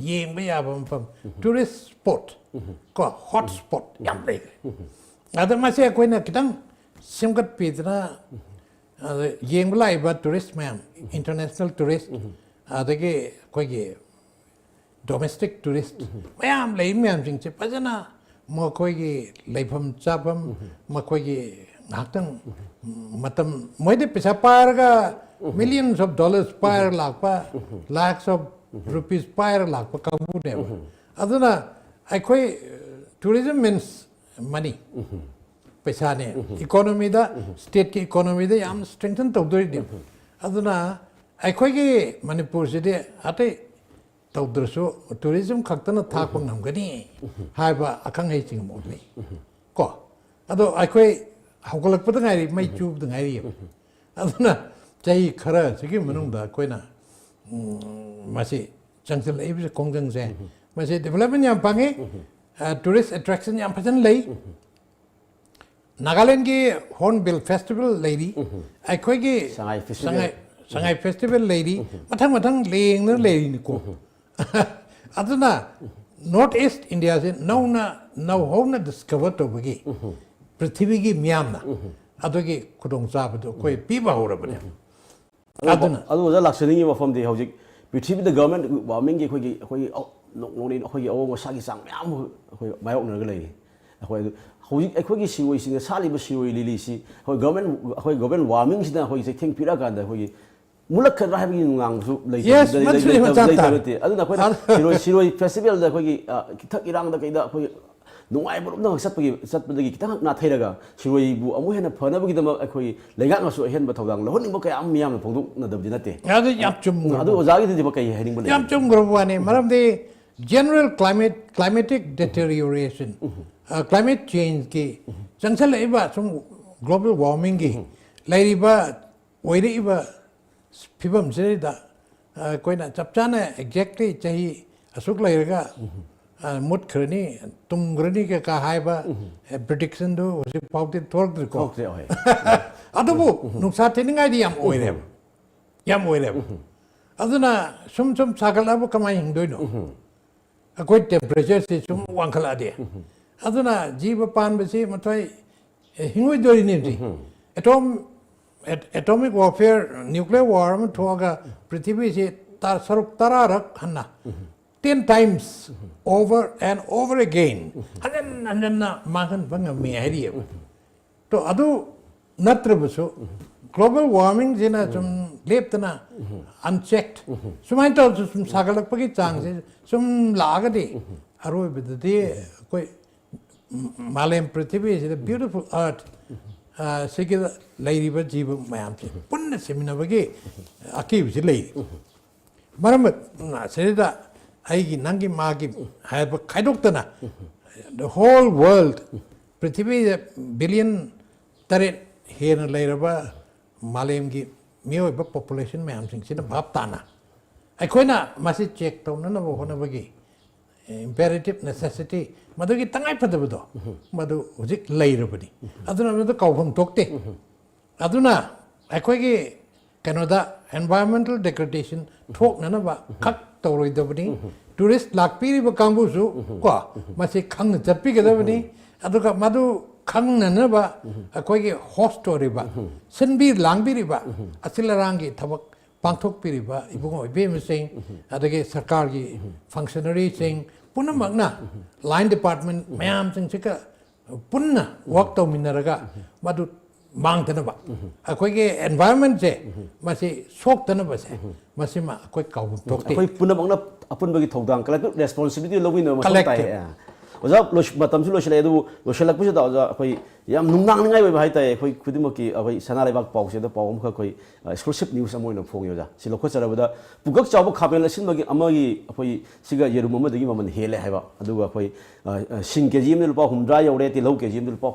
ꯌꯦꯡꯕ ꯌꯥꯕ ꯃꯐꯝ, ꯇꯨꯔꯤꯁ ꯁ꯭ꯄꯣꯠ ꯀꯣ, ꯍꯣꯠ ꯁ꯭ꯄꯣꯠ ꯌꯥꯝ ꯂꯩꯈ꯭ꯔꯦ꯫ ꯑꯗ ꯃꯁꯤ ꯑꯩꯈꯣꯏꯅ ꯈꯤꯇꯪ ꯁꯦꯝꯒꯠꯄꯤꯗꯅ, ꯑꯗ ꯌꯦꯡꯕ ꯂꯥꯛꯏꯕ tourist ꯃꯌꯥꯝ, international tourist, ꯑꯗꯒꯤ ꯑꯩꯈꯣꯏꯒꯤ domestic tourist ꯃꯌꯥꯝ ꯂꯩ ꯃꯌꯥꯝꯁꯤꯡꯁꯦ ꯐꯖꯅ ꯃꯈꯣꯏꯒꯤ ꯂꯩꯐꯝ ꯆꯥꯐꯝ, ꯃꯈꯣꯏꯒꯤ ꯉꯥꯏꯍꯥꯛꯇꯪ ꯃꯇꯝ, ꯃꯣꯏꯗꯤ ꯄꯩꯁꯥ ꯄꯥꯏꯔꯒ millions of dollars ꯄꯥꯏꯔ ꯂꯥꯛꯄ, lakhs of rupees ꯄꯥꯏꯔ ꯂꯥꯛꯄ ꯀꯥꯡꯕꯨꯅꯦꯕ꯫ ꯑꯗꯨꯅ ꯑꯩꯈꯣꯏ, tourism means money, ꯄꯩꯁꯥꯅꯦ꯫ Economyꯗ, stateꯀꯤ economyꯗ ꯌꯥꯝ strengthen ꯇꯧꯗꯣꯔꯤꯅꯦ꯫ ꯑꯗꯨꯅ ꯑꯩꯈꯣꯏꯒꯤ ꯃꯅꯤꯄꯨꯔꯁꯤꯗꯤ ꯑꯇꯩ ꯇꯧꯗ꯭ꯔꯁꯨ tourism ꯈꯛꯇꯅ ꯊꯥꯛꯄ ꯉꯝꯒꯅꯤ ꯍꯥꯏꯕ ꯑꯈꯪ ꯑꯍꯩꯁꯤꯡ ꯑꯃ ꯂꯩ꯫ ꯀꯣ? ꯑꯗꯣ ꯑꯩꯈꯣꯏ ꯍꯧꯒꯠꯂꯛꯄꯗ ꯉꯥꯏꯔꯤ, ꯃꯩ ꯆꯨꯕꯗ ꯉꯥꯏꯔꯤꯑꯕ꯫ ꯑꯗꯨꯅ ꯆꯍꯤ ꯈꯔꯁꯤꯒꯤ ꯃꯅꯨꯡꯗ ꯑꯩꯈꯣꯏꯅ, ꯎꯝ, ꯃꯁꯤ ꯆꯪꯁꯤꯜꯂꯛꯏꯕꯁꯦ, ꯈꯣꯡꯖꯪꯁꯦ, ꯃꯁꯤ development ꯌꯥꯝ ꯐꯪꯉꯤ, ꯑ, tourist attraction ꯌꯥꯝ ꯐꯖꯅ ꯂꯩ꯫ ꯅꯥꯒꯥꯂꯦꯟꯒꯤ Hornbill Festival ꯂꯩꯔꯤ, ꯑꯩꯈꯣꯏꯒꯤ ꯁꯉꯥꯏ Festival꯫ ꯁꯉꯥꯏ, ꯁꯉꯥꯏ Festival ꯂꯩꯔꯤ, ꯃꯊꯪ ꯃꯊꯪ ꯂꯦꯡꯗꯅ ꯂꯩꯔꯤꯅꯤꯀꯣ꯫ ꯑꯗꯨꯅ North East Indiaꯁꯦ ꯅꯧꯅ, ꯅꯧꯍꯧꯅ discover ꯇꯧꯕꯒꯤ ꯄ꯭ꯔꯤꯊꯤꯕꯤꯒꯤ ꯃꯤꯌꯥꯝꯅ ꯑꯗꯨꯒꯤ ꯈꯨꯗꯣꯡꯆꯥꯕꯗꯨ ꯑꯩꯈꯣꯏ ꯄꯤꯕ ꯍꯧꯔꯕꯅꯦ꯫ ꯑꯗꯨ ꯑꯗꯨꯅ ꯑꯗꯨ ꯑꯣꯖꯥ ꯂꯥꯛꯆꯅꯤꯡꯉꯤ ꯋꯥꯐꯝꯗꯤ ꯍꯧꯖꯤꯛ ꯄ꯭ꯔꯤꯊꯤꯕꯤꯗ global warmingꯒꯤ ꯑꯩꯈꯣꯏꯒꯤ, ꯑꯩꯈꯣꯏꯒꯤ ꯑꯧ-, ꯅꯣꯡ-, ꯅꯣꯡꯂꯩ ꯑꯩꯈꯣꯏꯒꯤ ꯑꯑꯣꯟ ꯑꯁꯥꯒꯤ ꯆꯥꯡ ꯃꯌꯥꯝ ꯑꯃ ꯑꯩꯈꯣꯏ ꯃꯥꯌꯣꯛꯅꯔꯒ ꯂꯩꯔꯤ꯫ ꯑꯩꯈꯣꯏ ꯑꯗꯨ ꯍꯧꯖꯤꯛ ꯑꯩꯈꯣꯏꯒꯤ ꯁꯤꯔꯣꯏꯁꯤꯡꯅ ꯁꯥꯠꯂꯤꯕ ꯁꯤꯔꯣꯏ ꯂꯤꯂꯤꯁꯤ ꯑꯩꯈꯣꯏ global, ꯑꯩꯈꯣꯏ global warmingꯁꯤꯅ ꯑꯩꯈꯣꯏ ꯆꯩꯊꯦꯡ ꯄꯤꯔꯛꯑꯀꯥꯟꯗ ꯑꯩꯈꯣꯏꯒꯤ ꯃꯨꯠꯂꯛꯀꯗ꯭ꯔꯥ ꯍꯥꯏꯕꯒꯤ ꯅꯨꯡꯅꯥꯡꯕꯁꯨ ꯂꯩꯇꯦ, Yes, ꯂꯩ-, ꯃꯗꯨꯗꯤ ꯂꯩꯇꯕ ꯃꯆꯥ ꯂꯩꯇꯕ ꯇꯥꯔꯦ꯫ ꯅꯠꯇꯦ꯫ ꯑꯗꯨꯅ ꯑꯩꯈꯣꯏꯅ ꯑꯗꯨ ꯁꯤꯔꯣꯏ, ꯁꯤꯔꯣꯏ festivalꯗ ꯑꯩꯈꯣꯏꯒꯤ, ꯑ, ꯏꯊꯛ ꯏꯔꯥꯡꯗ ꯀꯩꯗ ꯑꯩꯈꯣꯏꯒꯤ ꯅꯨꯡꯉꯥꯏꯕꯔꯣꯝꯗ ꯉꯥꯛ ꯆꯠꯄꯒꯤ, ꯆꯠꯄꯗꯒꯤ ꯈꯤꯇꯪ ꯅꯥꯊꯩꯔꯒ ꯁꯤꯔꯣꯏꯕꯨ ꯑꯃꯨꯛ ꯍꯦꯟꯅ ꯐꯅꯕꯒꯤꯗꯃꯛ ꯑꯩꯈꯣꯏ ꯂꯩꯉꯥꯛꯅꯁꯨ ꯑꯍꯦꯟꯕ ꯊꯧꯗꯥꯡ ꯂꯧꯍꯟꯅꯤꯡꯕ ꯀꯌꯥ ꯑꯃ ꯃꯤꯌꯥꯝꯅ ꯐꯣꯡꯗꯣꯛꯅꯗꯕꯗꯤ ꯅꯠꯇꯦ꯫ ꯑꯗꯨ ꯌꯥꯝ ꯆꯨꯝꯈ꯭ꯔꯕ ꯑꯗꯨ ꯑꯣꯖꯥꯒꯤꯗꯨꯗꯤ ꯀꯩ ꯍꯥꯏꯅꯤꯡꯕ ꯂꯩ? ꯌꯥꯝ ꯆꯨꯝꯈ꯭ꯔꯕ ꯋꯥꯅꯤ꯫ ꯃꯔꯝꯗꯤ general climate, climatic deterioration, ꯑ, climate changeꯀꯤ ꯆꯪꯁꯜꯂꯛꯏꯕ ꯁꯨꯝ global warmingꯒꯤ ꯂꯩꯔꯤꯕ, ꯑꯣꯏꯔꯛꯏꯕ ꯐꯤꯕꯝꯁꯤꯗꯩꯗ, ꯑ, ꯑꯩꯈꯣꯏꯅ ꯆꯞ ꯆꯥꯅ exactly ꯆꯍꯤ ꯑꯁꯨꯛ ꯂꯩꯔꯒ, ꯑ, ꯃꯨꯠꯈ꯭ꯔꯅꯤ, ꯇꯨꯝꯈ꯭ꯔꯅꯤ ꯀꯩꯀꯥ ꯍꯥꯏꯕ, ꯑ, predictionꯗꯨ ꯍꯧꯖꯤꯛ ꯐꯥꯎꯗꯤ ꯊꯣꯛꯂꯛꯇ꯭ꯔꯤꯀꯣ꯫ ꯊꯣꯛꯇ꯭ꯔꯤ, ꯍꯣꯏ꯫ ꯑꯗꯨꯕꯨ ꯅꯨꯡꯁꯥ ꯊꯤꯅꯤꯡꯉꯥꯏꯗꯤ ꯌꯥꯝ ꯑꯣꯏꯔꯦꯕ꯫ ꯌꯥꯝ ꯑꯣꯏꯔꯦꯕ꯫ ꯑꯗꯨꯅ ꯁꯨꯝ ꯁꯨꯝ ꯁꯥꯒꯠꯂꯛꯑꯕ ꯀꯃꯥꯏꯅ ꯍꯤꯡꯗꯣꯏꯅꯣ? ꯑꯩꯈꯣꯏ temperatureꯁꯤ ꯁꯨꯝ ꯋꯥꯡꯈꯠꯂꯛꯑꯗꯤ꯫ ꯑꯗꯨꯅ ꯖꯤꯕ ꯄꯥꯟꯕꯁꯤ ꯃꯊꯣꯏ, ꯑꯦ, ꯍꯤꯡꯉꯣꯏꯗꯣꯔꯤꯅꯦ ꯍꯧꯖꯤꯛ꯫ Atom atomic warfare, nuclear war ꯑꯃ ꯊꯣꯛꯑꯒ ꯄ꯭ꯔꯤꯊꯤꯕꯤꯁꯤ ꯇ- ꯁꯔꯨꯛ ꯇꯔꯥꯔꯛ ꯍꯟꯅ, ten times over and over again, ꯍꯟꯖꯟ ꯍꯟꯖꯟꯅ ꯃꯥꯡꯍꯟꯕ ꯉꯝꯃꯤ ꯍꯥꯏꯔꯤꯑꯕ꯫ ꯇꯣ ꯑꯗꯨ ꯅꯠꯇ꯭ꯔꯕꯁꯨ, ꯒ꯭ꯂꯣꯕꯦꯜ ꯋꯥꯔꯃꯤꯡꯁꯤꯅ ꯁꯨꯝ ꯂꯦꯞꯇꯅ, ꯑꯟꯆꯦꯛ ꯁꯨꯃꯥꯏꯅ ꯇꯧꯔꯁꯨ ꯁꯨꯝ ꯁꯥꯒꯠꯂꯛꯄꯒꯤ ꯆꯥꯡꯁꯦ ꯁꯨꯝ ꯂꯥꯛꯑꯒꯗꯤ, ꯑꯔꯣꯏꯕꯗꯗꯤ ꯑꯩꯈꯣꯏ ꯃꯥꯂꯦꯝ ꯄ꯭ꯔꯤꯊꯤꯕꯤꯁꯤꯗ, ꯕ꯭ꯌꯨꯇꯤꯐꯨꯜ ꯑꯔꯊ ꯁꯤꯒꯤꯗ ꯂꯩꯔꯤꯕ ꯖꯤꯕ ꯃꯌꯥꯝꯁꯦ ꯄꯨꯟꯅ ꯁꯤꯃꯤꯟꯅꯕꯒꯤ ꯑꯀꯤꯕꯁꯤ ꯂꯩꯔꯤ꯫ ꯃꯔꯝ ꯑꯁꯤꯗ ꯑꯩꯒꯤ, ꯅꯪꯒꯤ, ꯃꯥꯒꯤ ꯍꯥꯏꯕ ꯈꯥꯏꯗꯣꯛꯇꯅ, the whole world, ꯄ꯭ꯔꯤꯊꯤꯕꯤꯗ ꯕꯤꯂꯤꯌꯟ ꯇꯔꯦꯠ ꯍꯦꯟꯅ ꯂꯩꯔꯕ ꯃꯥꯂꯦꯝꯒꯤ ꯃꯤꯑꯣꯏꯕ ꯄꯣꯄꯨꯂꯦꯁꯟ ꯃꯌꯥꯝꯁꯤꯡꯁꯤꯅ ꯚꯥꯞ ꯇꯥꯅ ꯑꯩꯈꯣꯏꯅ ꯃꯁꯤ ꯆꯦꯛ ꯇꯧꯅꯅꯕ ꯍꯣꯠꯅꯕꯒꯤ imperative necessity, ꯃꯗꯨꯒꯤ ꯇꯉꯥꯏ ꯐꯗꯕꯗꯣ, ꯃꯗꯨ ꯍꯧꯖꯤꯛ ꯂꯩꯔꯕꯅꯤ꯫ ꯑꯗꯨꯅ ꯃꯗꯨ ꯀꯥꯎꯐꯝ ꯊꯣꯛꯇꯦ꯫ ꯑꯗꯨꯅ ꯑꯩꯈꯣꯏꯒꯤ ꯀꯩꯅꯣꯗ environmental degradation ꯊꯣꯛꯅꯅꯕ ꯈꯛ ꯇꯧꯔꯣꯏꯗꯕꯅꯤ꯫ ꯇꯨꯔꯤꯁ ꯂꯥꯛꯄꯤꯔꯤꯕ ꯀꯥꯡꯕꯨꯁꯨ ꯀꯣ, ꯃꯁꯤ ꯈꯪꯅ ꯆꯠꯄꯤꯒꯗꯕꯅꯤ꯫ ꯑꯗꯨꯒ ꯃꯗꯨ ꯈꯪꯅꯅꯕ ꯑꯩꯈꯣꯏꯒꯤ ꯍꯣꯁ ꯇꯧꯔꯤꯕ, ꯁꯤꯟꯕꯤ ꯂꯥꯡꯕꯤꯔꯤꯕ, ꯑꯁꯤꯜ ꯑꯔꯥꯡꯒꯤ ꯊꯕꯛ ꯄꯥꯡꯊꯣꯛꯄꯤꯔꯤꯕ ꯏꯕꯨꯡꯉꯣ ꯏꯕꯦꯝꯃꯁꯤꯡ, ꯑꯗꯒꯤ ꯁꯔꯀꯥꯔꯒꯤ ꯐꯪꯁꯅꯔꯤꯁꯤꯡ ꯄꯨꯝꯅꯃꯛꯅ, ꯂꯥꯏꯟ ꯗꯤꯄꯥꯔꯠꯃꯦꯟ ꯃꯌꯥꯝꯁꯤꯡꯁꯤꯒ ꯄꯨꯟꯅ ꯋꯥꯛ ꯇꯧꯃꯤꯟꯅꯔꯒ ꯃꯗꯨ ꯃꯥꯡꯗꯅꯕ, ꯑꯩꯈꯣꯏꯒꯤ ꯑꯦꯟꯚꯥꯏꯔꯟꯃꯦꯟꯁꯦ ꯃꯁꯤ ꯁꯣꯛꯇꯅꯕꯁꯦ, ꯃꯁꯤꯃ ꯑꯩꯈꯣꯏ ꯀꯥꯎꯕ ꯊꯣꯛꯇꯦ꯫ ꯑꯩꯈꯣꯏ ꯄꯨꯝꯅꯃꯛꯅ ꯑꯄꯨꯟꯕꯒꯤ ꯊꯧꯗꯥꯡ, ꯀꯂꯦꯛꯇꯤꯚ ꯔꯦꯁꯄꯣꯟꯁꯤꯕꯤꯂꯤꯇꯤ ꯂꯧꯃꯤꯟꯅꯕ ꯃꯊꯧ ꯇꯥꯏ꯫ Collective. ꯑꯣꯖꯥ, ꯂꯣꯏꯁ-, ꯃꯇꯝꯁꯨ ꯂꯣꯏꯁꯤꯜꯂꯛꯑꯦ, ꯑꯗꯨꯕꯨ ꯂꯣꯏꯁꯤꯜꯂꯛꯄꯁꯤꯗ ꯑꯣꯖꯥ, ꯑꯩꯈꯣꯏ ꯌꯥꯝ ꯅꯨꯡꯅꯥꯡꯅꯤꯡꯉꯥꯏ ꯑꯣꯏꯕ ꯍꯥꯏꯇꯥꯔꯦ, ꯑꯩꯈꯣꯏ ꯈꯨꯗꯤꯡꯃꯛꯀꯤ, ꯑꯩꯈꯣꯏ ꯁꯅꯥ ꯂꯩꯕꯥꯛ ꯄꯥꯎꯆꯦꯗ ꯄꯥꯎ ꯑꯃꯈꯛ ꯑꯩꯈꯣꯏ, ꯑ, exclusive news ꯑꯃ ꯑꯣꯏꯅ ꯐꯣꯡꯉꯤ ꯑꯣꯖꯥ꯫ ꯁꯤ ꯂꯧꯈꯠꯆꯔꯕꯗ, ꯄꯨꯀꯛ ꯆꯥꯎꯕ ꯈꯥꯃꯦꯟ ꯑꯁꯤꯟꯕꯒꯤ ꯑꯃꯒꯤ, ꯑꯩꯈꯣꯏ ꯁꯤꯒ ꯌꯦꯔꯨꯝ ꯑꯃꯗꯒꯤ ꯃꯃꯜ ꯍꯦꯜꯂꯦ ꯍꯥꯏꯕ, ꯑꯗꯨꯒ ꯑꯩꯈꯣꯏ, ꯑ, ꯑ, ꯁꯤꯡ ꯀꯦ ꯖꯤ ꯑꯃꯗ ꯂꯨꯄꯥ ꯍꯨꯝꯗ꯭ꯔꯥ ꯌꯧꯔꯦ, ꯇꯤꯜꯍꯧ ꯀꯦ ꯖꯤ ꯑꯃꯗ ꯂꯨꯄꯥ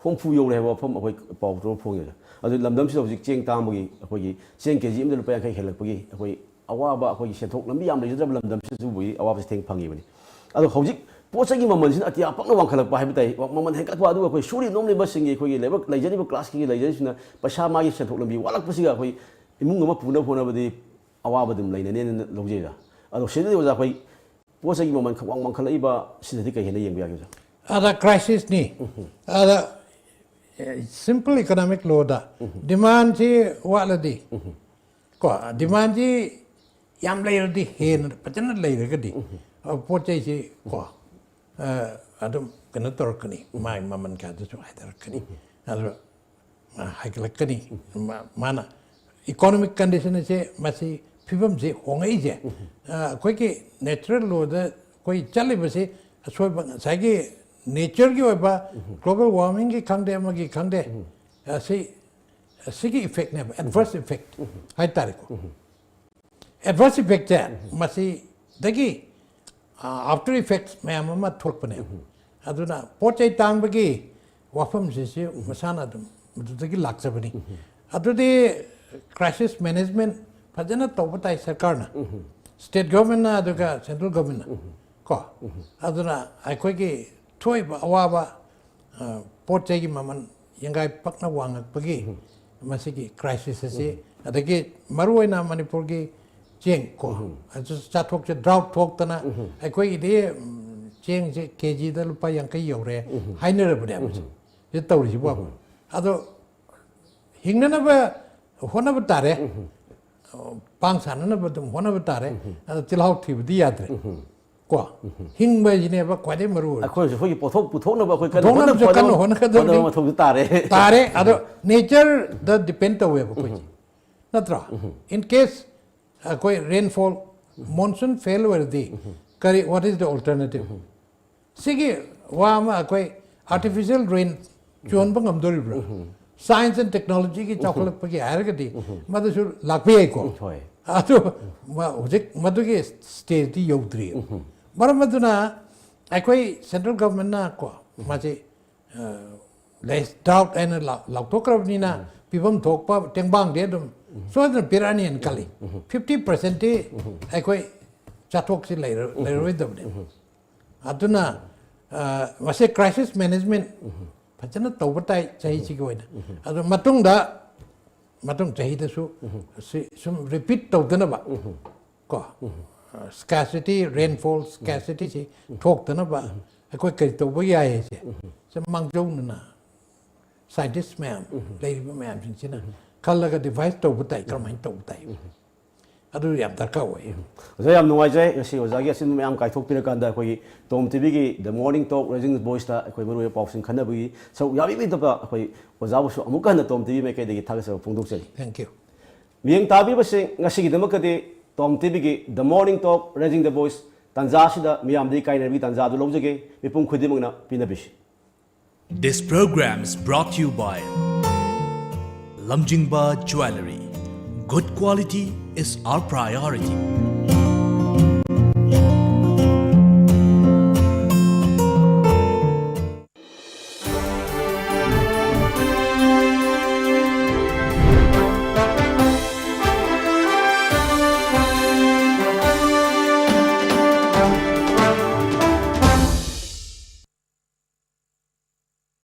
ꯍꯨꯝꯐꯨ ꯌꯧꯔꯦ ꯍꯥꯏꯕ ꯋꯥꯐꯝ ꯑꯩꯈꯣꯏ ꯄꯥꯎ ꯇꯥꯕ ꯐꯣꯡꯉꯤ ꯑꯣꯖꯥ꯫ ꯑꯗꯨ ꯂꯝꯗꯝꯁꯤꯗ ꯍꯧꯖꯤꯛ ꯆꯦꯡ ꯇꯥꯡꯕꯒꯤ, ꯑꯩꯈꯣꯏꯒꯤ ꯆꯦꯡ ꯀꯦ ꯖꯤ ꯑꯃꯗ ꯂꯨꯄꯥ ꯌꯥꯡꯈꯩ ꯍꯦꯜꯂꯛꯄꯒꯤ ꯑꯩꯈꯣꯏ ꯑꯋꯥꯕ, ꯑꯩꯈꯣꯏꯒꯤ ꯁꯦꯟꯊꯣꯛ ꯂꯝꯕꯤ ꯌꯥꯝ ꯂꯩꯖꯗ꯭ꯔꯕ ꯂꯝꯗꯝꯁꯤꯗꯁꯨ ꯎꯕꯒꯤ ꯑꯋꯥꯕꯁꯤ ꯊꯦꯡꯅ ꯐꯪꯉꯤꯕꯅꯤ꯫ ꯑꯗꯣ ꯍꯧꯖꯤꯛ ꯄꯣꯠ ꯆꯩꯒꯤ ꯃꯃꯜꯁꯤꯅ ꯑꯇꯤꯌꯥ ꯄꯛꯅ ꯋꯥꯡꯈꯠꯂꯛꯄ ꯍꯥꯏꯕ ꯇꯥꯏ, ꯃꯃꯜ ꯍꯦꯟꯒꯠꯂꯛꯄ, ꯑꯗꯨꯒ ꯑꯩꯈꯣꯏ ꯁꯨꯔꯤ ꯅꯣꯝꯂꯤꯕꯁꯤꯡꯒꯤ, ꯑꯩꯈꯣꯏꯒꯤ ꯂꯩꯕꯥꯛ ꯂꯩꯖꯔꯤꯕ ꯀ꯭ꯂꯥꯁꯀꯤ ꯂꯩꯖꯔꯤꯁꯤꯅ ꯄꯩꯁꯥ, ꯃꯥꯒꯤ ꯁꯦꯟꯊꯣꯛ ꯂꯝꯕꯤ ꯋꯥꯠꯂꯛꯄꯁꯤꯒ ꯑꯩꯈꯣꯏ ꯏꯃꯨꯡ ꯑꯃ ꯄꯨꯅꯕ ꯍꯣꯠꯅꯕꯗꯤ ꯑꯋꯥꯕ ꯑꯗꯨꯝ ꯂꯩꯅꯅꯦꯅ ꯂꯧꯖꯩꯗ꯫ ꯑꯗꯣ ꯁꯤꯗꯗꯤ ꯑꯣꯖꯥ, ꯑꯩꯈꯣꯏ ꯄꯣꯠ ꯆꯩꯒꯤ ꯃꯃꯜ ꯈꯪꯋꯥꯡ ꯋꯥꯡꯈꯠꯂꯛꯏꯕ ꯁꯤꯗꯗꯤ ꯀꯩ ꯍꯦꯟꯅ ꯌꯦꯡꯕ ꯌꯥꯒꯦ ꯑꯣꯖꯥ? ꯑꯗ ꯀ꯭ꯔꯥꯏꯁꯤꯁꯅꯤ꯫ ꯑꯗ ꯁꯤꯝꯄꯜ ꯏꯀꯣꯅꯣꯃꯤꯛ ꯂꯣꯗ ꯗꯤꯃꯥꯟꯁꯤ ꯋꯥꯠꯂꯗꯤ, ꯀꯣ, ꯗꯤꯃꯥꯟꯁꯤ ꯌꯥꯝ ꯂꯩꯔꯗꯤ, ꯍꯦꯟꯅ ꯐꯖꯅ ꯂꯩꯔꯒꯗꯤ, ꯑ, ꯄꯣꯠ ꯆꯩꯁꯤ, ꯀꯣ, ꯑ, ꯑꯗꯨꯝ ꯀꯩꯅꯣ ꯇꯧꯔꯛꯀꯅꯤ, ꯃꯥꯒꯤ ꯃꯃꯜ ꯀꯥꯗꯁꯨ ꯍꯥꯏꯊꯔꯛꯀꯅꯤ꯫ ꯑꯗꯨ ꯑ, ꯍꯥꯏꯒꯠꯂꯛꯀꯅꯤ꯫ ꯃꯥ-, ꯃꯥꯅ ꯏꯀꯣꯅꯣꯃꯤꯛ ꯀꯟꯗꯤꯁꯟ ꯑꯁꯦ, ꯃꯁꯤ ꯐꯤꯕꯝꯁꯤ ꯍꯣꯡꯉꯛꯏꯁꯦ, ꯑ, ꯑꯩꯈꯣꯏꯒꯤ ꯅꯦꯆꯔꯦꯜ ꯂꯣꯗ ꯑꯩꯈꯣꯏ ꯆꯠꯂꯤꯕꯁꯤ ꯑꯁꯣꯏꯕ, ꯉꯁꯥꯏꯒꯤ ꯅꯦꯆꯔꯒꯤ ꯑꯣꯏꯕ ꯒ꯭ꯂꯣꯕꯦꯜ ꯋꯥꯔꯃꯤꯡꯒꯤ ꯈꯪꯗꯦ, ꯑꯃꯒꯤ ꯈꯪꯗꯦ, ꯑꯁꯤ, ꯑꯁꯤꯒꯤ ꯏꯐꯦꯛꯅꯦꯕ, ꯑꯦꯗꯚꯔꯁ ꯏꯐꯦꯛ ꯍꯥꯏꯇꯥꯔꯦꯀꯣ꯫ ꯑꯦꯗꯚꯔꯁ ꯏꯐꯦꯛꯁꯦ ꯃꯁꯤꯗꯒꯤ, ꯑ, ꯑꯥꯐꯇꯔ ꯏꯐꯦꯛꯁ ꯃꯌꯥꯝ ꯑꯃ ꯊꯣꯛꯂꯛꯄꯅꯦ꯫ ꯑꯗꯨꯅ ꯄꯣꯠ ꯆꯩ ꯇꯥꯡꯕꯒꯤ ꯋꯥꯐꯝꯁꯤꯁꯨ ꯃꯁꯥꯅ ꯑꯗꯨꯝ ꯃꯗꯨꯗꯒꯤ ꯂꯥꯛꯆꯕꯅꯤ꯫ ꯑꯗꯨꯗꯤ ꯀ꯭ꯔꯥꯏꯁꯤꯁ ꯃꯦꯅꯦꯖꯃꯦꯟ ꯐꯖꯅ ꯇꯧꯕ ꯇꯥꯏ ꯁꯔꯀꯥꯔꯅ, ꯁ꯭ꯇꯦꯠ ꯒꯚꯔꯟꯃꯦꯟꯅ ꯑꯗꯨꯒ ꯁꯦꯟꯇ꯭ꯔꯦꯜ ꯒꯚꯔꯟꯃꯦꯟꯅ, ꯀꯣ꯫ ꯑꯗꯨꯅ ꯑꯩꯈꯣꯏꯒꯤ ꯊꯣꯛꯏꯕ ꯑꯋꯥꯕ, ꯑ, ꯄꯣꯠ ꯆꯩꯒꯤ ꯃꯃꯜ ꯌꯦꯡꯒꯥꯏ ꯄꯛꯅ ꯋꯥꯡꯉꯛꯄꯒꯤ ꯃꯁꯤꯒꯤ ꯀ꯭ꯔꯥꯏꯁꯤꯁ ꯑꯁꯤ, ꯑꯗꯒꯤ ꯃꯔꯨꯑꯣꯏꯅ ꯃꯅꯤꯄꯨꯔꯒꯤ ꯆꯦꯡ, ꯀꯣ, ꯑꯗꯨ ꯆꯥꯊꯣꯛꯁꯦ ꯗ꯭ꯔꯥꯎꯠ ꯊꯣꯛꯇꯅ ꯑꯩꯈꯣꯏꯒꯤꯗꯤ, ꯎꯝ, ꯆꯦꯡꯁꯦ ꯀꯦ ꯖꯤꯗ ꯂꯨꯄꯥ ꯌꯥꯡꯈꯩ ꯌꯧꯔꯦ ꯍꯥꯏꯅꯔꯕꯅꯦꯕ ꯍꯧꯖꯤꯛ꯫ ꯁꯤ ꯇꯧꯔꯤꯁꯤꯕꯨ꯫ ꯑꯗꯣ ꯍꯤꯡꯅꯅꯕ ꯍꯣꯠꯅꯕ ꯇꯥꯔꯦ꯫ ꯄꯥꯡ ꯁꯥꯟꯅꯅꯕ ꯑꯗꯨꯝ ꯍꯣꯠꯅꯕ ꯇꯥꯔꯦ꯫ ꯑꯗꯣ ꯆꯤꯜꯍꯥꯎ ꯊꯤꯕꯗꯤ ꯌꯥꯗ꯭ꯔꯦ꯫ ꯀꯣ? ꯍꯤꯡꯕ ꯍꯥꯏꯁꯤꯅꯦꯕ ꯈ꯭ꯋꯥꯏꯗꯩ ꯃꯔꯨ ꯑꯣꯏꯕ꯫ ꯑꯩꯈꯣꯏꯁꯨ ꯑꯩꯈꯣꯏꯒꯤ ꯄꯣꯠꯊꯣꯛ ꯄꯨꯊꯣꯛꯅꯕ ꯑꯩꯈꯣꯏ ꯀꯟꯅ ꯄꯨꯊꯣꯛꯅꯕꯁꯨ ꯍꯣꯠꯅꯕ ꯀꯟꯅ ꯍꯣꯠꯅꯒꯗꯕꯅꯤ꯫ ꯍꯣꯠꯅꯕ ꯃꯊꯧꯁꯨ ꯇꯥꯔꯦ꯫ ꯇꯥꯔꯦ꯫ ꯑꯗꯣ ꯅꯦꯆꯔꯗ ꯗꯤꯄꯦꯟ ꯇꯧꯋꯦꯕ ꯑꯩꯈꯣꯏꯁꯦ꯫ ꯅꯠꯇ꯭ꯔꯣ? In case ꯑꯩꯈꯣꯏ ꯔꯦꯟꯐꯣꯜ, ꯃꯣꯟꯁꯨꯟ ꯐꯦꯜ ꯑꯣꯏꯔꯗꯤ ꯀꯔꯤ, what is the alternative? ꯁꯤꯒꯤ ꯋꯥ ꯑꯃ, ꯑꯩꯈꯣꯏ ꯑꯥꯔꯇꯤꯐꯤꯁꯤꯌꯦꯜ ꯔꯦꯟ ꯆꯣꯟꯕ ꯉꯝꯗꯣꯔꯤꯕ꯭ꯔꯥ? ꯁꯥꯏꯟꯁ ꯑꯦꯟ ꯇꯦꯛꯅꯣꯂꯣꯖꯤꯒꯤ ꯆꯥꯎꯈꯠꯂꯛꯄꯒꯤ ꯍꯥꯏꯔꯒꯗꯤ ꯃꯗꯨꯁꯨ ꯂꯥꯛꯄ ꯌꯥꯏꯀꯣ꯫ ꯍꯣꯏ꯫ ꯑꯗꯨ ꯃ-, ꯍꯧꯖꯤꯛ ꯃꯗꯨꯒꯤ ꯁ꯭ꯇꯦꯖꯇꯤ ꯌꯧꯗ꯭ꯔꯤ꯫ ꯃꯔꯝ ꯑꯗꯨꯅ ꯑꯩꯈꯣꯏ ꯁꯦꯟꯇ꯭ꯔꯦꯜ ꯒꯚꯔꯟꯃꯦꯟꯠꯅ ꯀꯣ, ꯃꯁꯤ, ꯑ, ꯂꯦꯁ ꯗ꯭ꯔꯥꯎꯠ ꯍꯥꯏꯅ ꯂꯥꯎ-, ꯂꯥꯎꯊꯣꯛꯈ꯭ꯔꯕꯅꯤꯅ ꯐꯤꯕꯝ ꯊꯣꯛꯄ ꯇꯦꯡꯕꯥꯡꯗꯤ ꯑꯗꯨꯝ ꯁꯣꯏꯗꯅ ꯄꯤꯔꯛꯑꯅꯤꯅ ꯈꯜꯂꯤ꯫ ꯐꯤꯐꯇꯤ ꯄꯥꯔꯁꯦꯟꯠꯇꯤ ꯑꯩꯈꯣꯏ ꯆꯥꯊꯣꯛꯁꯤ ꯂꯩꯔ-, ꯂꯩꯔꯔꯣꯏꯗꯕꯅꯦ꯫ ꯑꯗꯨꯅ, ꯑ, ꯃꯁꯤ ꯀ꯭ꯔꯥꯏꯁꯤꯁ ꯃꯦꯅꯦꯖꯃꯦꯟꯠ ꯐꯖꯅ ꯇꯧꯕ ꯇꯥꯏ ꯆꯍꯤꯁꯤꯒꯤ ꯑꯣꯏꯅ꯫ ꯑꯗꯨ ꯃꯇꯨꯡꯗ, ꯃꯊꯪ ꯆꯍꯤꯗꯁꯨ ꯁꯤ ꯁꯨꯝ ꯔꯤꯄꯤꯠ ꯇꯧꯗꯅꯕ, ꯀꯣ, ꯁ꯭ꯀꯥꯔꯁꯤꯇꯤ, ꯔꯦꯟꯐꯣꯜ ꯁ꯭ꯀꯥꯔꯁꯤꯇꯤꯁꯤ ꯊꯣꯛꯇꯅꯕ ꯑꯩꯈꯣꯏ ꯀꯔꯤ ꯇꯧꯕ ꯌꯥꯏ ꯍꯥꯏꯁꯦ, ꯁꯤ ꯃꯥꯡꯖꯧꯅꯅ ꯁꯥꯏꯟꯇꯤꯁ ꯃꯌꯥꯝ, ꯂꯩꯔꯤꯕ ꯃꯌꯥꯝꯁꯤꯡꯁꯤꯅ ꯈꯜꯂꯒ ꯗꯤꯚꯥꯏꯁ ꯇꯧꯕ ꯇꯥꯏ, ꯀꯔꯝꯍꯥꯏꯅ ꯇꯧꯕ ꯇꯥꯏ, ꯑꯗꯨ ꯌꯥꯝ ꯗꯔꯀꯥꯔ ꯑꯣꯏ꯫ ꯑꯣꯖꯥ, ꯌꯥꯝ ꯅꯨꯡꯉꯥꯏꯖꯩ ꯉꯁꯤ ꯑꯣꯖꯥꯒꯤ ꯑꯁꯤꯒꯨꯝꯕ ꯃꯌꯥꯝ ꯀꯥꯏꯊꯣꯛꯄꯤꯔꯀꯥꯟꯗ ꯑꯩꯈꯣꯏꯒꯤ ꯇꯣꯝ ꯇꯤꯚꯤꯒꯤ The Morning Talk Raising the Voiceꯇ ꯑꯩꯈꯣꯏ ꯃꯔꯨꯑꯣꯏꯕ ꯄꯥꯎꯁꯤꯡ ꯈꯟꯅꯕꯒꯤ ꯁꯔꯨꯛ ꯌꯥꯕꯤꯕꯒꯤꯗꯃꯛ ꯑꯩꯈꯣꯏ ꯑꯣꯖꯥꯕꯨꯁꯨ ꯑꯃꯨꯛꯀ ꯍꯟꯅ ꯇꯣꯝ ꯇꯤꯚꯤ ꯃꯥꯏꯀꯩꯗꯒꯤ ꯊꯥꯒꯠꯆꯕ ꯐꯣꯡꯗꯣꯛꯆꯔꯤ꯫ Thank you. ꯃꯤꯠꯌꯦꯡ ꯇꯥꯕꯤꯕꯁꯤꯡ, ꯉꯁꯤꯒꯤꯗꯃꯛꯇꯗꯤ ꯇꯣꯝ ꯇꯤꯚꯤꯒꯤ The Morning Talk Raising the Voice ꯇꯥꯟꯖꯥ ꯑꯁꯤꯗ ꯃꯤꯌꯥꯝꯗꯒꯤ ꯀꯥꯏꯅꯕꯒꯤ ꯇꯥꯟꯖꯥ ꯑꯗꯨ ꯂꯧꯖꯒꯦ꯫ ꯃꯤꯄꯨꯝ ꯈꯨꯗꯤꯡꯃꯛꯅ ꯄꯤꯅꯕꯤꯁꯤ꯫ This program is brought to you by Lamjingba Jewellery. Good quality is our priority.